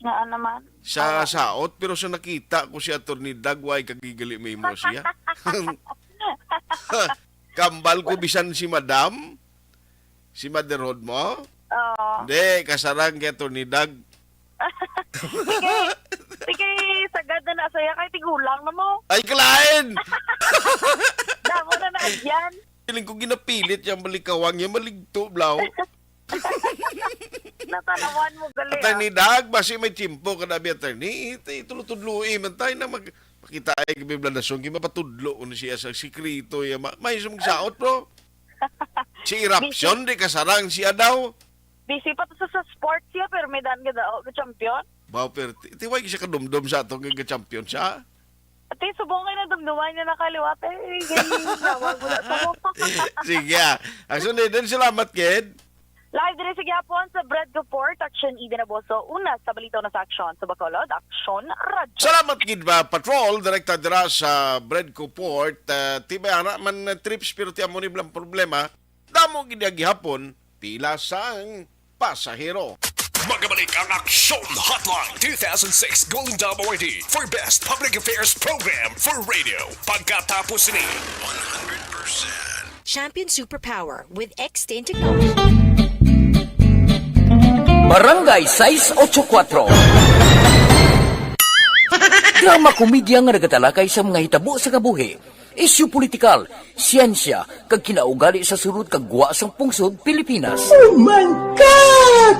Nga naman. Sa Awa. saot, pero sa nakita ko si Attorney Dag, way kagigali may mo siya. Kambal ko bisan si Madam, si Motherhood mo. Oo. Hindi, kasarang kay Attorney Dag. Sige, sige, sagad na na saya kay tigulang na mo. Ay, kalain! Damo na na yan. Feeling ko ginapilit yang malikawang, yang maligto, blaw. Natanawan mo gali, Attorney ah. Dag, basi may tiyempo ka na, bi, attorney. Ito, itudlo-tudloi man tayo na mag-, makita ay gabi blandason, kay mapatudlo ko na siya sa sikreto, ya, ma-, may sumagsaot, bro. Si Eruption, di kasarang siya daw. Busy pa to sa, sa sports, ya, pero may daan ka daw, ka champion. Wow, pero ti-, tiwag siya kadumdum sa ato, kay ka-champion siya. Ate, subong kayo na dumduman niya nakaliwat. Eh, ganyan, nawag mo na sa mo. Sige, ah. Ang sunod din, salamat, kid. Live diri sa Gyapon sa Bread Report, Action Eden Aboso, una sa balita na sa aksyon sa Bacolod, Action Radyo. Salamat gid ba, Patrol, direkta dira sa Bread Report. Ah, tibay ara man, ah, trips, pero ti amo ni blang problema. Damo gid ang gihapon, pila sang pasahero. Magabalik ang Aksyon Hotline two thousand six Golden Dove Awardee for Best Public Affairs Program for Radio. Pagkatapos ni one hundred percent. Champion Superpower with X ten Technology. Barangay sais ocho kuwatro. Drama komedya nga nagatalakay sa mga hitabo sa kabuhi, isyu politikal, siyensya, kag kinaugali sa sulod kag gwa sang pungsod Pilipinas. Oh my God!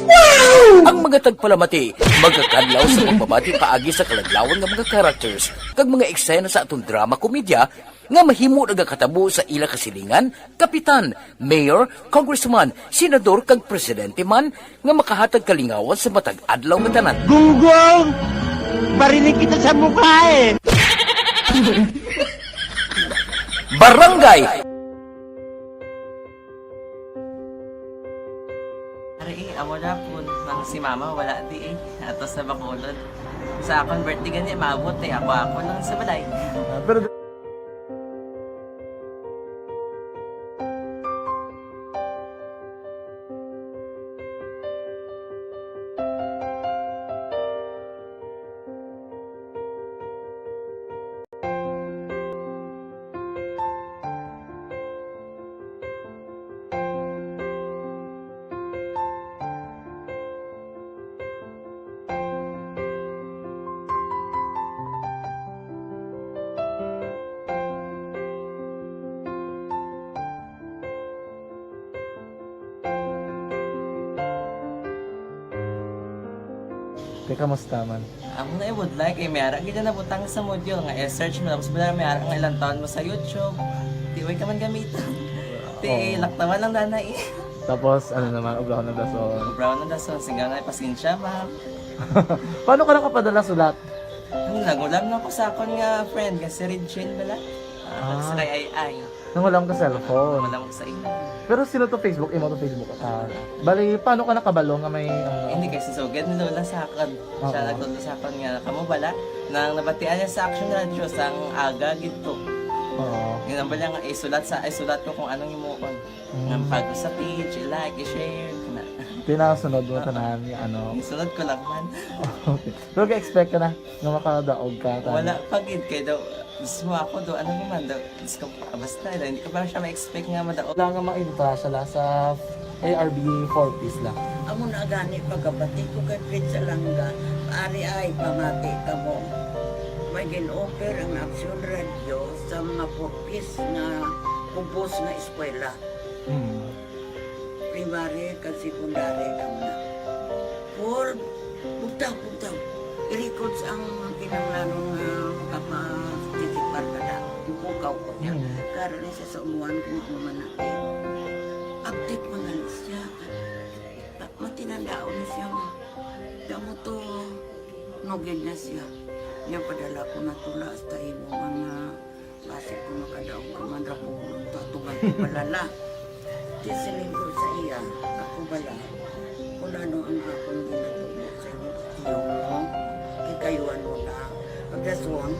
Wow! Ang mga tagpalamati magakadlaw sa pagbabati paagi sa kaladlawan nga mga characters kag mga eksena sa aton drama komedya nga mahimo nagakatabo sa ila kasilingan, kapitan, mayor, congressman, senador, kag presidente man nga makahatag kalingawan sa matag adlaw nga tanan. Gunggong! Barinig kita sa mukha eh! Barangay! Ari, eh, amo na po nang si mama wala di eh. Ato sa Bacolod. Sa akong birthday gani, maabot eh. Ako, ako lang sa balay. Ah, pero Te, kamusta man? Amo na ibudlay kay may ara gid na nabutang sa module nga i-search mo, tapos bala may ara nga ilang taon mo sa YouTube. Di way ka man gamiton. Ti Oo. Laktawan lang dana eh. Tapos, ano naman, obrahon ng dason. Obrahon ng dason, sige na, pasensya, ma'am. Paano ka nakapadala sulat? Ano, nagulam na ko sa akon nga friend, nga si Regine bala. Ah, Ah. Sa kay Ay Ay. Nangulam ka cellphone. Nangulam ko sa imo. Pero sino to Facebook? Imo to Facebook? Ah, bali, paano ka nakabalo nga may, ano? Hindi, kay susugid ni Lola sa akon. Siya Oo. Nagtudlo sa akon nga, kamo bala, nang nabatian niya sa Action Radio, sang aga gid to. Oo. Yun ang bala nga, isulat sa, isulat ko kung anong imuon. Mm. Nga pag sa page, i-like, i-share, na. Pinasunod mo Oo. Tanan nga, ano? Isunod ko lang man. Okay. Pero ga-expect ka na nga makadaog ka, tanan? Wala pa gid, kay daw, gusto mo ako daw, ano naman daw, Diyos ko, ah, basta, hindi ko pa siya ma-expect nga madaog. Wala nga mainta siya la sa A R B four Ps la. Amo na gani pagkabati ko kay Fred Salanga, ari ay pamati kamo. May gin-offer ang Action Radio sa mga four Ps nga kubos nga eskwela. Hmm. Primary kag secondary kamo na. For, bugtaw, bugtaw. I-records ang kinahanglanon nga makaparticipar ka na. Ipukaw ko niya. Hmm. Karon ni sa umuan kung ano man natin. Update man gani siya. Ta-, matinandaon ni siya nga. Kamo to, nugid na siya. Niya padala ko na tula hasta imo mga basi ko makadaog ka man ra po. Tatugan ko palala. Di siling ko sa iya, ako bala. Kung ano ang akong ginatubo sa inyo, tiyo mo, kikayuan mo na. Pagdason,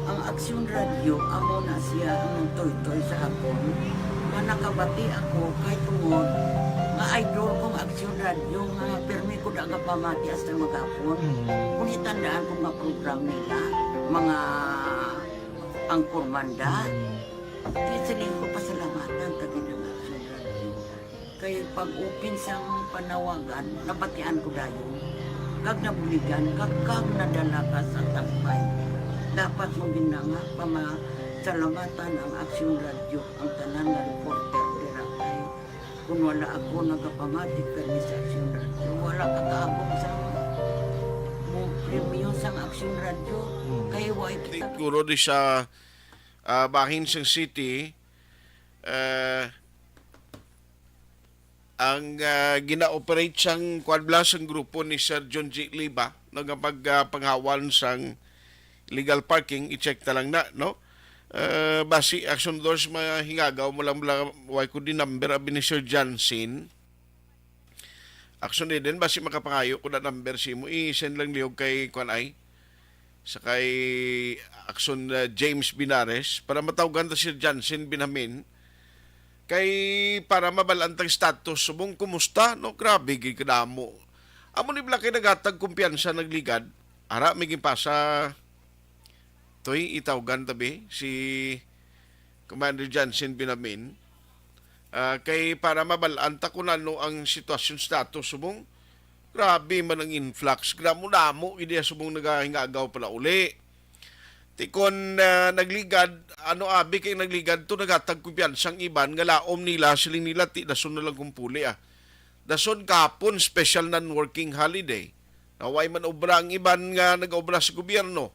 ang Aksyon Radio, amo na siya ang nagtoytoy sa akon. Nga nakabati ako kay tungod nga idol kong Aksyon Radio nga pirmi ko da nga pamati hasta maghapon. Mm. Kung itandaan ko nga program nila, mga angkormanda, Mm. di siling ko pasalamatan ta gid ang Aksyon Radio. Kay pag-open sang panawagan, nabatian ko dayon. Kag nabuligan, kag, kag nadala ka sa tampay. Dapat mo gid na nga pamasalamatan ang Aksyon Radio, ang tanan nga reporter dira kay kun wala ako nagapamati kani sa Aksyon Radio, wala ka kaabot sa mo premyo sang Aksyon Radio. Hmm. Kay wa kita Siguro di sa, ah, bahin sang city, eh, ang, ah, gina-operate sang kuwan bala sang grupo ni Sir John G. Liba, no, nga pag, ah, panghawan sang illegal parking, i-check ta lang na, no? Ah, basi, Action Doors, mahingagaw mo lang bala, way ko di number, abi ni Sir Johnson. Action din, basi makapangayo ko na number si mo, i-send lang liog kay kuwan ay. Sa kay Action, uh, James Binares, para matawgan ta si Jansen Benjamin, kay para mabalaan tang status subong kumusta, no? Grabe gid kadamo. Amo ni bala kay naghatag kumpiyansa, nagligad. Ara, may ginpasa. Toy, itawgan tabi si Commander Jansen Benjamin. Ah, kay para mabalaan ta kung ano ang sitwasyon, status subong grabe man ang influx. Damo-damo gid iya subong nagahingagaw pala uli. Ti kon, ah, nagligad, ano, abi kay nagligad to, naghatag kumpiyansa ang iban nga laom nila, siling nila, ti dason na lang kumpuli, ah. Dason kahapon, special non-working holiday. Naway man obra ang iban nga nag-obra sa gobyerno.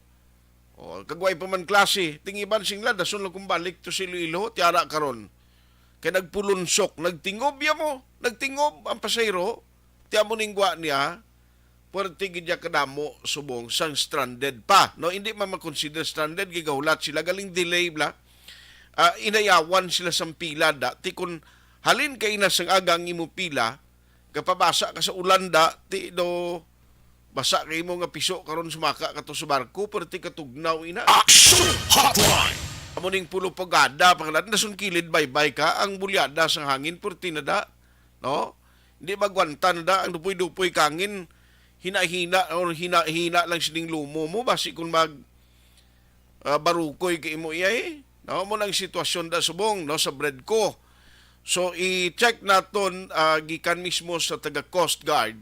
O, kag way pa man klase, ting iban singla, dason lang kung balik to sa Iloilo, ti ara karon. Kay nagpulunsok, nagtingob ya mo, nagtingob ang pasahero, ti amo ning gwa niya, puwerte gid ya kadamo subong sang stranded pa. No, hindi man ma-consider stranded, gigahulat sila, galing delay bla. Ah, inayawan sila sang pila da. Ti kun halin kay na sang aga ang imo pila, kapabasa ka sa ulan da, ti do basa kay mo nga piso karon sumaka ka to sa barko, pero ti katugnaw ina. Action Hotline! Amo ning pulo pagada, pangalan, nasun kilid baybay ka, ang bulyada sang hangin, purti na da, no? Hindi magwanta na da, ang dupoy-dupoy kangin, hina-hina, or hina-hina lang sining lumo mo, basi kung mag, ah, barukoy kay imo iyay, no? Mo nang sitwasyon da subong, no, sa bread ko. So, i-check naton, ah, gikan mismo sa taga Coast Guard.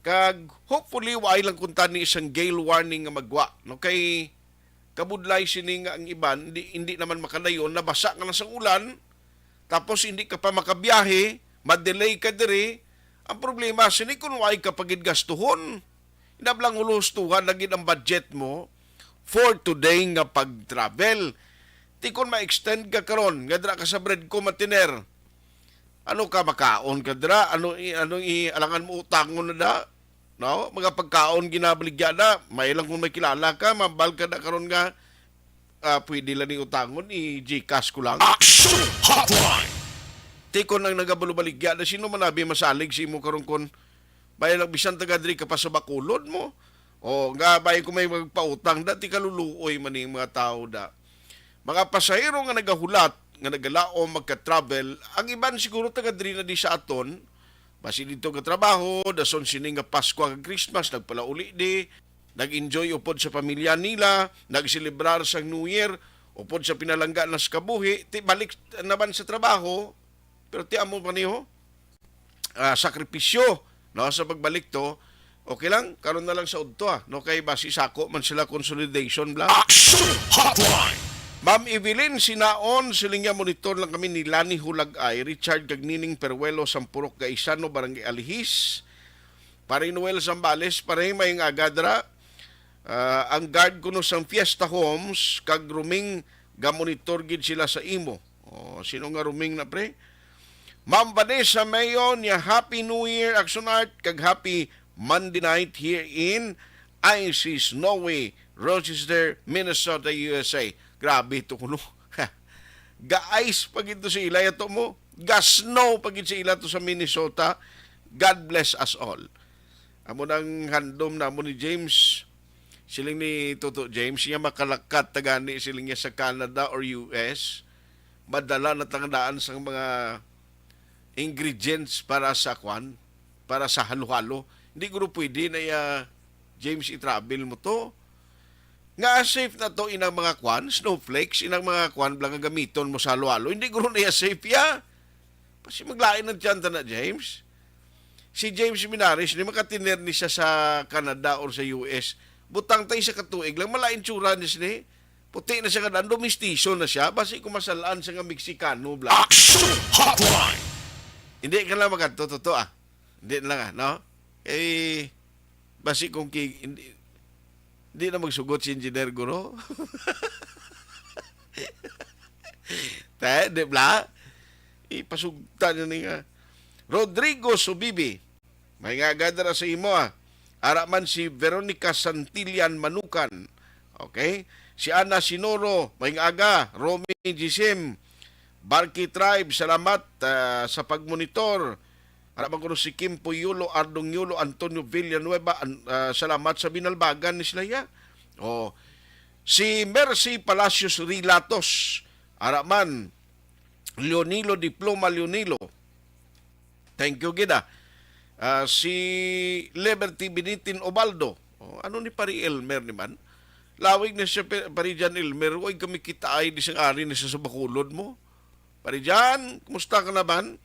Kag hopefully, waay lang kuntani isang gale warning nga magwa, no? Kay kabudlay sini nga ang iban, hindi, hindi naman makadayon, nabasa ka na sang ulan, tapos hindi ka pa makabiyahe, ma-delay ka diri, Ang problema sini, kung way ka pa gid gastuhon, inablang hulustuhan na gid ang budget mo for today nga pag-travel. Ti kung ma-extend ka karon nga dira ka sa Bredco matiner, ano ka makaon ka dira? Ano i-, ano i-, alangan mo utangon na da? No? Mga pagkaon ginabaligya na, may lang kung may kilala ka, mambal ka na karon nga, ah, pwede lang ni utangon, i-GCash ko lang. Action Hotline! Ti kung ang nagabalubaligya na, sino man abi masalig sa imo karon kon may lang bisan taga diri ka pa sa Bacolod mo? O nga, bay, kung may magpautang, da, ti kaluluoy man ning mga tao da. Mga pasahero nga nagahulat, nga nagalaom magka-travel, ang iban siguro taga diri na di sa aton, basi dito ka trabaho, dason sini nga Pasko kag Christmas, nagpalauli di, nag-enjoy upod sa pamilya nila, nagselebrar sang New Year, upod sa pinalangga na sa kabuhi, ti balik naman sa trabaho, pero ti amo pa niyo, ah, sakripisyo, no, sa pagbalik to, okay lang, karon na lang sa udto, ah, no, kay basi sako man sila consolidation bla. Action Hotline! Ma'am Evelyn Sinaon, siling niya, monitor lang kami ni Lani Hulagay, Richard kag Nining Peruelo, Sampurok Gaisano, Barangay Alihis. Pare Noel Zambales, pare, may nga agadra. Ah, ang guard kuno sang Fiesta Homes kag Ruming, gamonitor gid sila sa imo. Oh, sino nga Ruming na, pre? Ma'am Vanessa Mayo niya, Happy New Year, Action Art, kag Happy Monday Night here in Icy Snowy, Rochester, Minnesota, U S A. Grabe to kuno. Ga-ice pa gid to sa ila, yato mo. Ga-snow pa gid sa ila to sa Minnesota. God bless us all. Amo nang handom namo ni James. Siling ni Toto James, niya makalakat ta gani, siling niya, sa Canada or U S. Madala na tangdaan sang mga ingredients para sa kwan, para sa halo-halo. Hindi guro pwede na iya, James, i-travel mo to. Nga safe na to inang mga kwan, snowflakes, inang mga kwan bla nga gamiton mo sa halo-halo. Hindi guro na iya safe ya. Basi maglain ang tiyan ta na, James. Si James Minares, ni makatiner ni siya sa Canada or sa U S. Butang tayo sa katuig lang, malain tsura ni sini. Puti na siya nga dando, mistiso na siya. Basi kung masalaan siya nga Mexicano, bla. Action Hotline! Hindi ka lang magkadto, totoo, ah. Hindi na lang, ah, no? Eh, basi kung ki-, hindi, hindi na magsugot si Engineer Guro. Te, di bla? Ipasugta na ni nga. Rodrigo Subibi, may nga aga dira sa imo, ah. Ara man si Veronica Santillan Manukan. Okay? Si Ana Sinoro, may nga aga. Romy Gisim, Barky Tribe, salamat, ah, sa pagmonitor. Ara man kuno si Kim Puyulo, Ardong Yulo, Antonio Villanueva, an-, ah, salamat sa binalbagan ni sila, ya. Oh. Si Mercy Palacios Rilatos, ara man, Leonilo Diploma Leonilo. Thank you gid, ah. Ah, si Liberty Binitin Obaldo. Oh, ano ni Pari Elmer ni man? Lawig na siya, pe-, Pari Jan Elmer. Way kami kita ay di sang ari na siya sa Bacolod mo. Pari Jan, kumusta ka na man?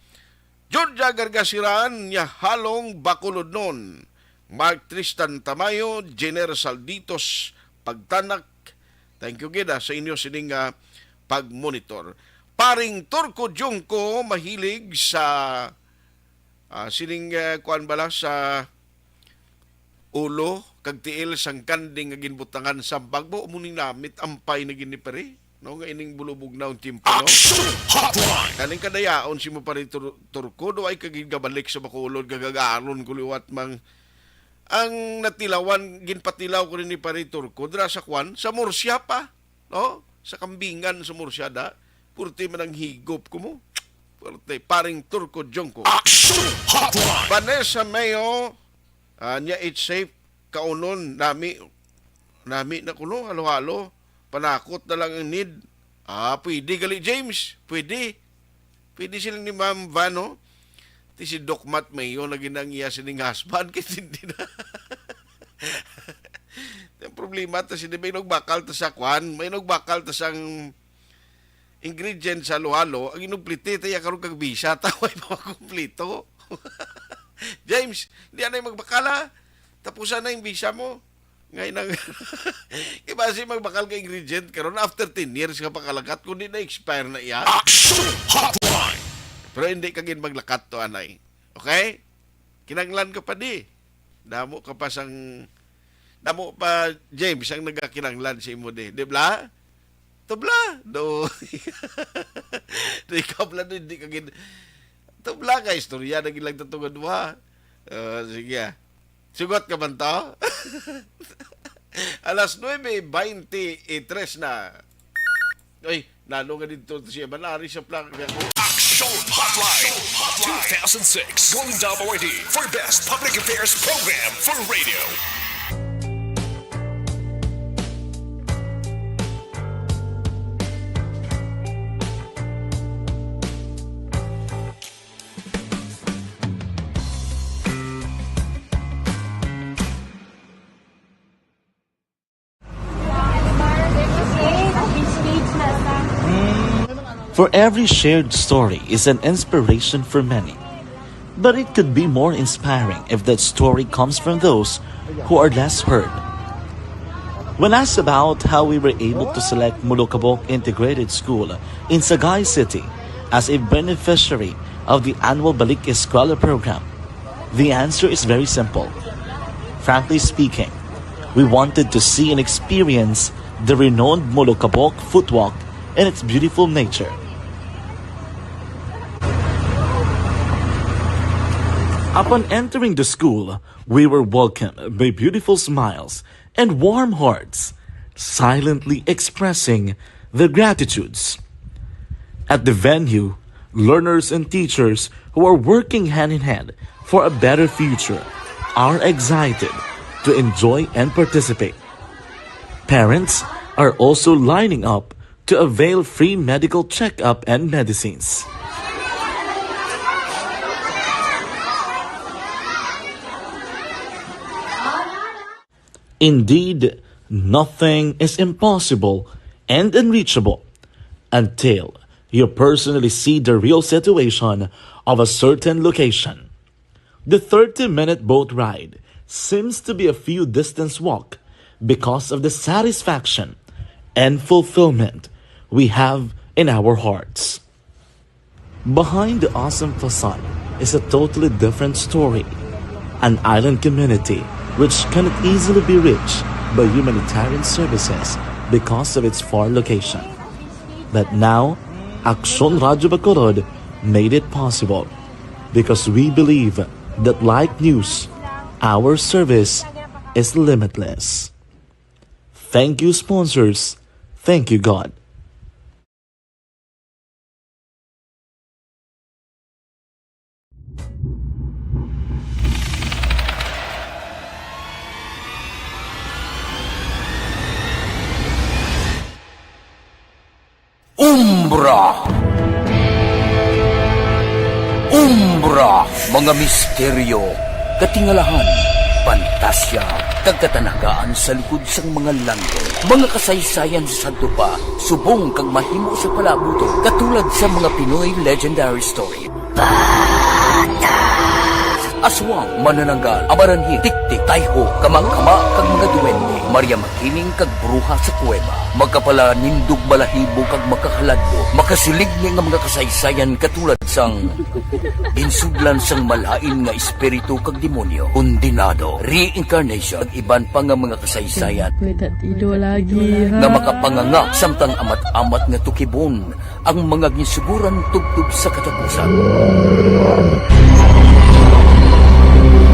Georgia Gargasiran, niya halong Bacolodnon. Mark Tristan Tamayo, Jenner Salditos, Pagtanak. Thank you gid, ah, sa inyo sining, ah, pagmonitor. Paring Turko Jungko mahilig sa, ah, sining, ah, kuan bala sa ulo kag tiil sang kanding nga ginbutangan sa bagbo, amo ning namit, ampay na gid ni pare, no, nga ining bulubog na ang tiyempo, no? Action Hotline! Kaning kadayaon si mo pare Tur-, Turko, do ay kagigabalik sa Bacolod, gagagaron ko liwat mang ang natilawan, ginpatilaw ko rin ni pare Turko, dira sa kwan, sa Murcia pa, no? Sa Kambingan, sa Murcia da, purti man ang higop ko mo. Purti, paring Turko Jungko. Action Hotline! Vanessa Mayo, ah, niya, it's safe, kaunon, nami, nami na kuno, halo-halo, panakot na lang ang need. Ah, pwede gali, James, pwede. Pwede sila ni Ma'am Van, no? Ti si Doc Matt Mayo na ginangiya sining husband, kay hindi na. Ang problema ta, sila may nagbakal ta sa kwan, may nagbakal ta sang ingredient sa halo-halo, ang inumpliti ta ya karon kag visa, ta way pa makumplito. James, di anay magbakal, ha? Tapusan na yung visa mo. Ngay nang, kay basi magbakal ka ingredient karon after ten years nga pakalakat, kundi na-expire na iya. Action Hotline! Pero hindi ka gid maglakat to, anay. Okay? Kinanglan ka pa di. Damo ka pa sang, damo pa, James, ang nagakinanglan sa imo di. Di bla? Tubla? No. Di ka bla, di ka gin-, tubla ka, istorya na gilang tatungod mo, ha? Ah, sige, ah. Sugot ka man to? Alas nuebe beintitres na. Ay, nano nga dito siya? Manari siya plak-, Action Hotline two thousand six Golden Awardee for Best Public Affairs Program for Radio. For every shared story is an inspiration for many. But it could be more inspiring if that story comes from those who are less heard. When asked about how we were able to select Molokabok Integrated School in Sagay City as a beneficiary of the annual Balik Eskwela program, the answer is very simple. Frankly speaking, we wanted to see and experience the renowned Molokabok footwalk and its beautiful nature. Upon entering the school, we were welcomed by beautiful smiles and warm hearts, silently expressing their gratitudes. At the venue, learners and teachers who are working hand in hand for a better future are excited to enjoy and participate. Parents are also lining up to avail free medical checkup and medicines. Indeed, nothing is impossible and unreachable until you personally see the real situation of a certain location. The thirty-minute boat ride seems to be a few distance walk because of the satisfaction and fulfillment we have in our hearts. Behind the awesome facade is a totally different story, an island community which cannot easily be reached by humanitarian services because of its far location. But now, Aksyon Radyo Bacolod made it possible because we believe that, like news, our service is limitless. Thank you, sponsors. Thank you, God. Umbra. Umbra, mga misteryo, katingalahan, pantasya, kag katanagaan sa likod sang mga langgit. Mga kasaysayan sa sadto pa, subong kag mahimo sa palaabuton, katulad sa mga Pinoy legendary story. Aswang, manananggal, amaranhit, tiktik, tayho, kamakama, kag mga duwende, Maria Makiling kag bruha sa kuweba, makapalanindog balahibo kag makahaladlok, makasiligni nga mga kasaysayan katulad sang ginsudlan sang malain nga espiritu kag demonyo, kondenado, reincarnation, kag iban pa nga mga kasaysayan Pwede ido lagi, ha? Nga makapanganga samtang amat-amat nga tukibon ang mga ginsuguran tubtob sa katapusan.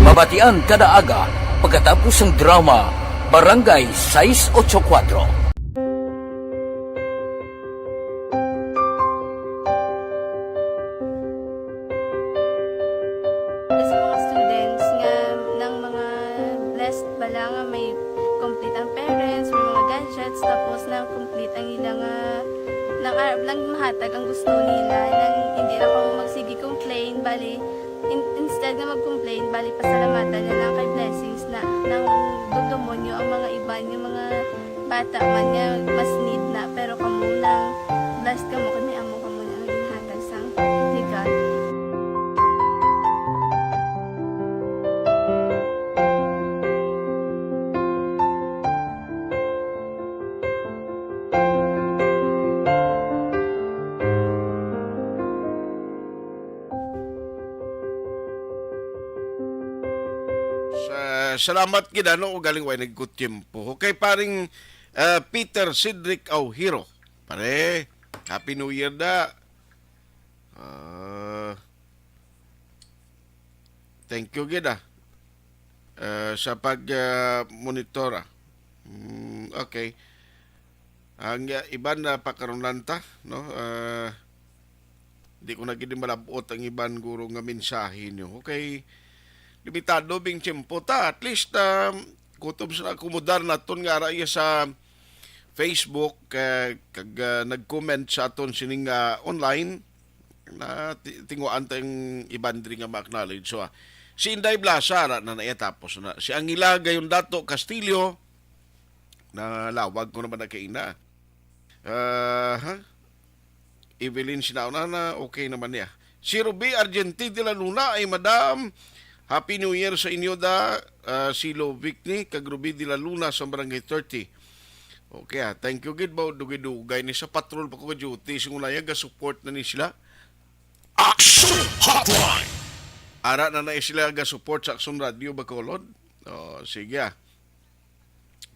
Mabatian kada aga pagkatapos sang drama Barangay sais ocho kuwatro. Sa mga students nga nang mga blessed bala nga may complete ang parents, may mga gadgets, tapos na complete ang ila nga, nang arab lang mahatag ang gusto nila, nang hindi na kamo magsige complain, bali, in-, instead nga mag-complain, bali, pasalamatan na lang kay blessings na, nang dumdumonyo ang mga iban nga mga bata man nga mas need na, pero kamo nang blessed kamo kay may amo kamo na nga ginhatag sang ni God. Salamat gid, ano, ugaling way nagkutiyempo. Okay, paring, ah, Peter Cedric Aujiro. Pare, Happy New Year da. Ah, thank you gid, ah. Ah, sa pag, ah, monitor, ah. Mm, okay. Ang, ah, iban na pakarunan ta, no? Ah, di ko na gid malab-ot ang iban guro nga mensahe niyo. Okay. Limitado bing tiyempo ta. At least, ah, kutob sa akomodar naton nga ara iya sa Facebook, ah, kag, ah, nag-comment sa aton sining, ah, online. Na ti-, tinguan ta yung iban diri nga ma-acknowledge. So, ah, si Inday Blasa, ara na na iya, tapos na. Si Angela Gayondato Castillo, nalawag ko naman na kay ina. Ah, ha? Evelyn Sinaunana, okay naman niya. Si Ruby Argenti de la Luna, ay, Madam, Happy New Year sa inyo da. Ah, si Lovic ni kag Ruby de la Luna sa Barangay thirty. Okay, ah. Thank you gid ba, dugay-dugay ni sa patrol pa ko ka duty, sing unaya ga-support na ni sila. Action Hotline. Ara na na sila ga-support sa Action Radio Bacolod. Oh, sige, ah.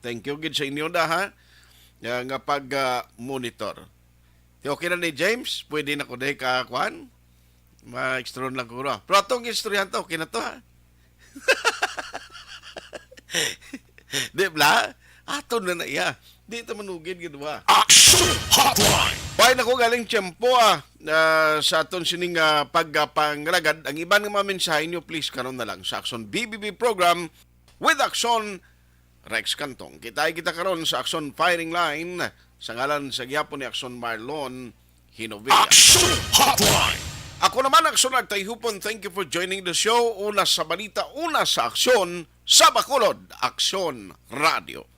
Thank you gid sa inyo da, ha, nga, nga pag, ah, monitor. Di okay na ni James? Pwede na ko dahil ka, kwan? Ma-extra lang ko, no? Pero atong istoryahan to, okay na to, ha? Di bla? Ato na na iya. Di ta manugid gid ba? Action Hotline. Why na ko galing tiyempo, ah, ah, sa aton sining, ah, pagpanglagad. Ang iban nga mga mensahe niyo, please, karon na lang sa Action B B B program with Action Rex Cantong. Kita kita karon sa Action Firing Line sa ngalan sa gihapon ni Action Marlon Hinovilla. Action Hotline. Ako naman, Action Nagtayhupon. Thank you for joining the show. Una sa balita, una sa aksyon, sa Bacolod, Action Radio.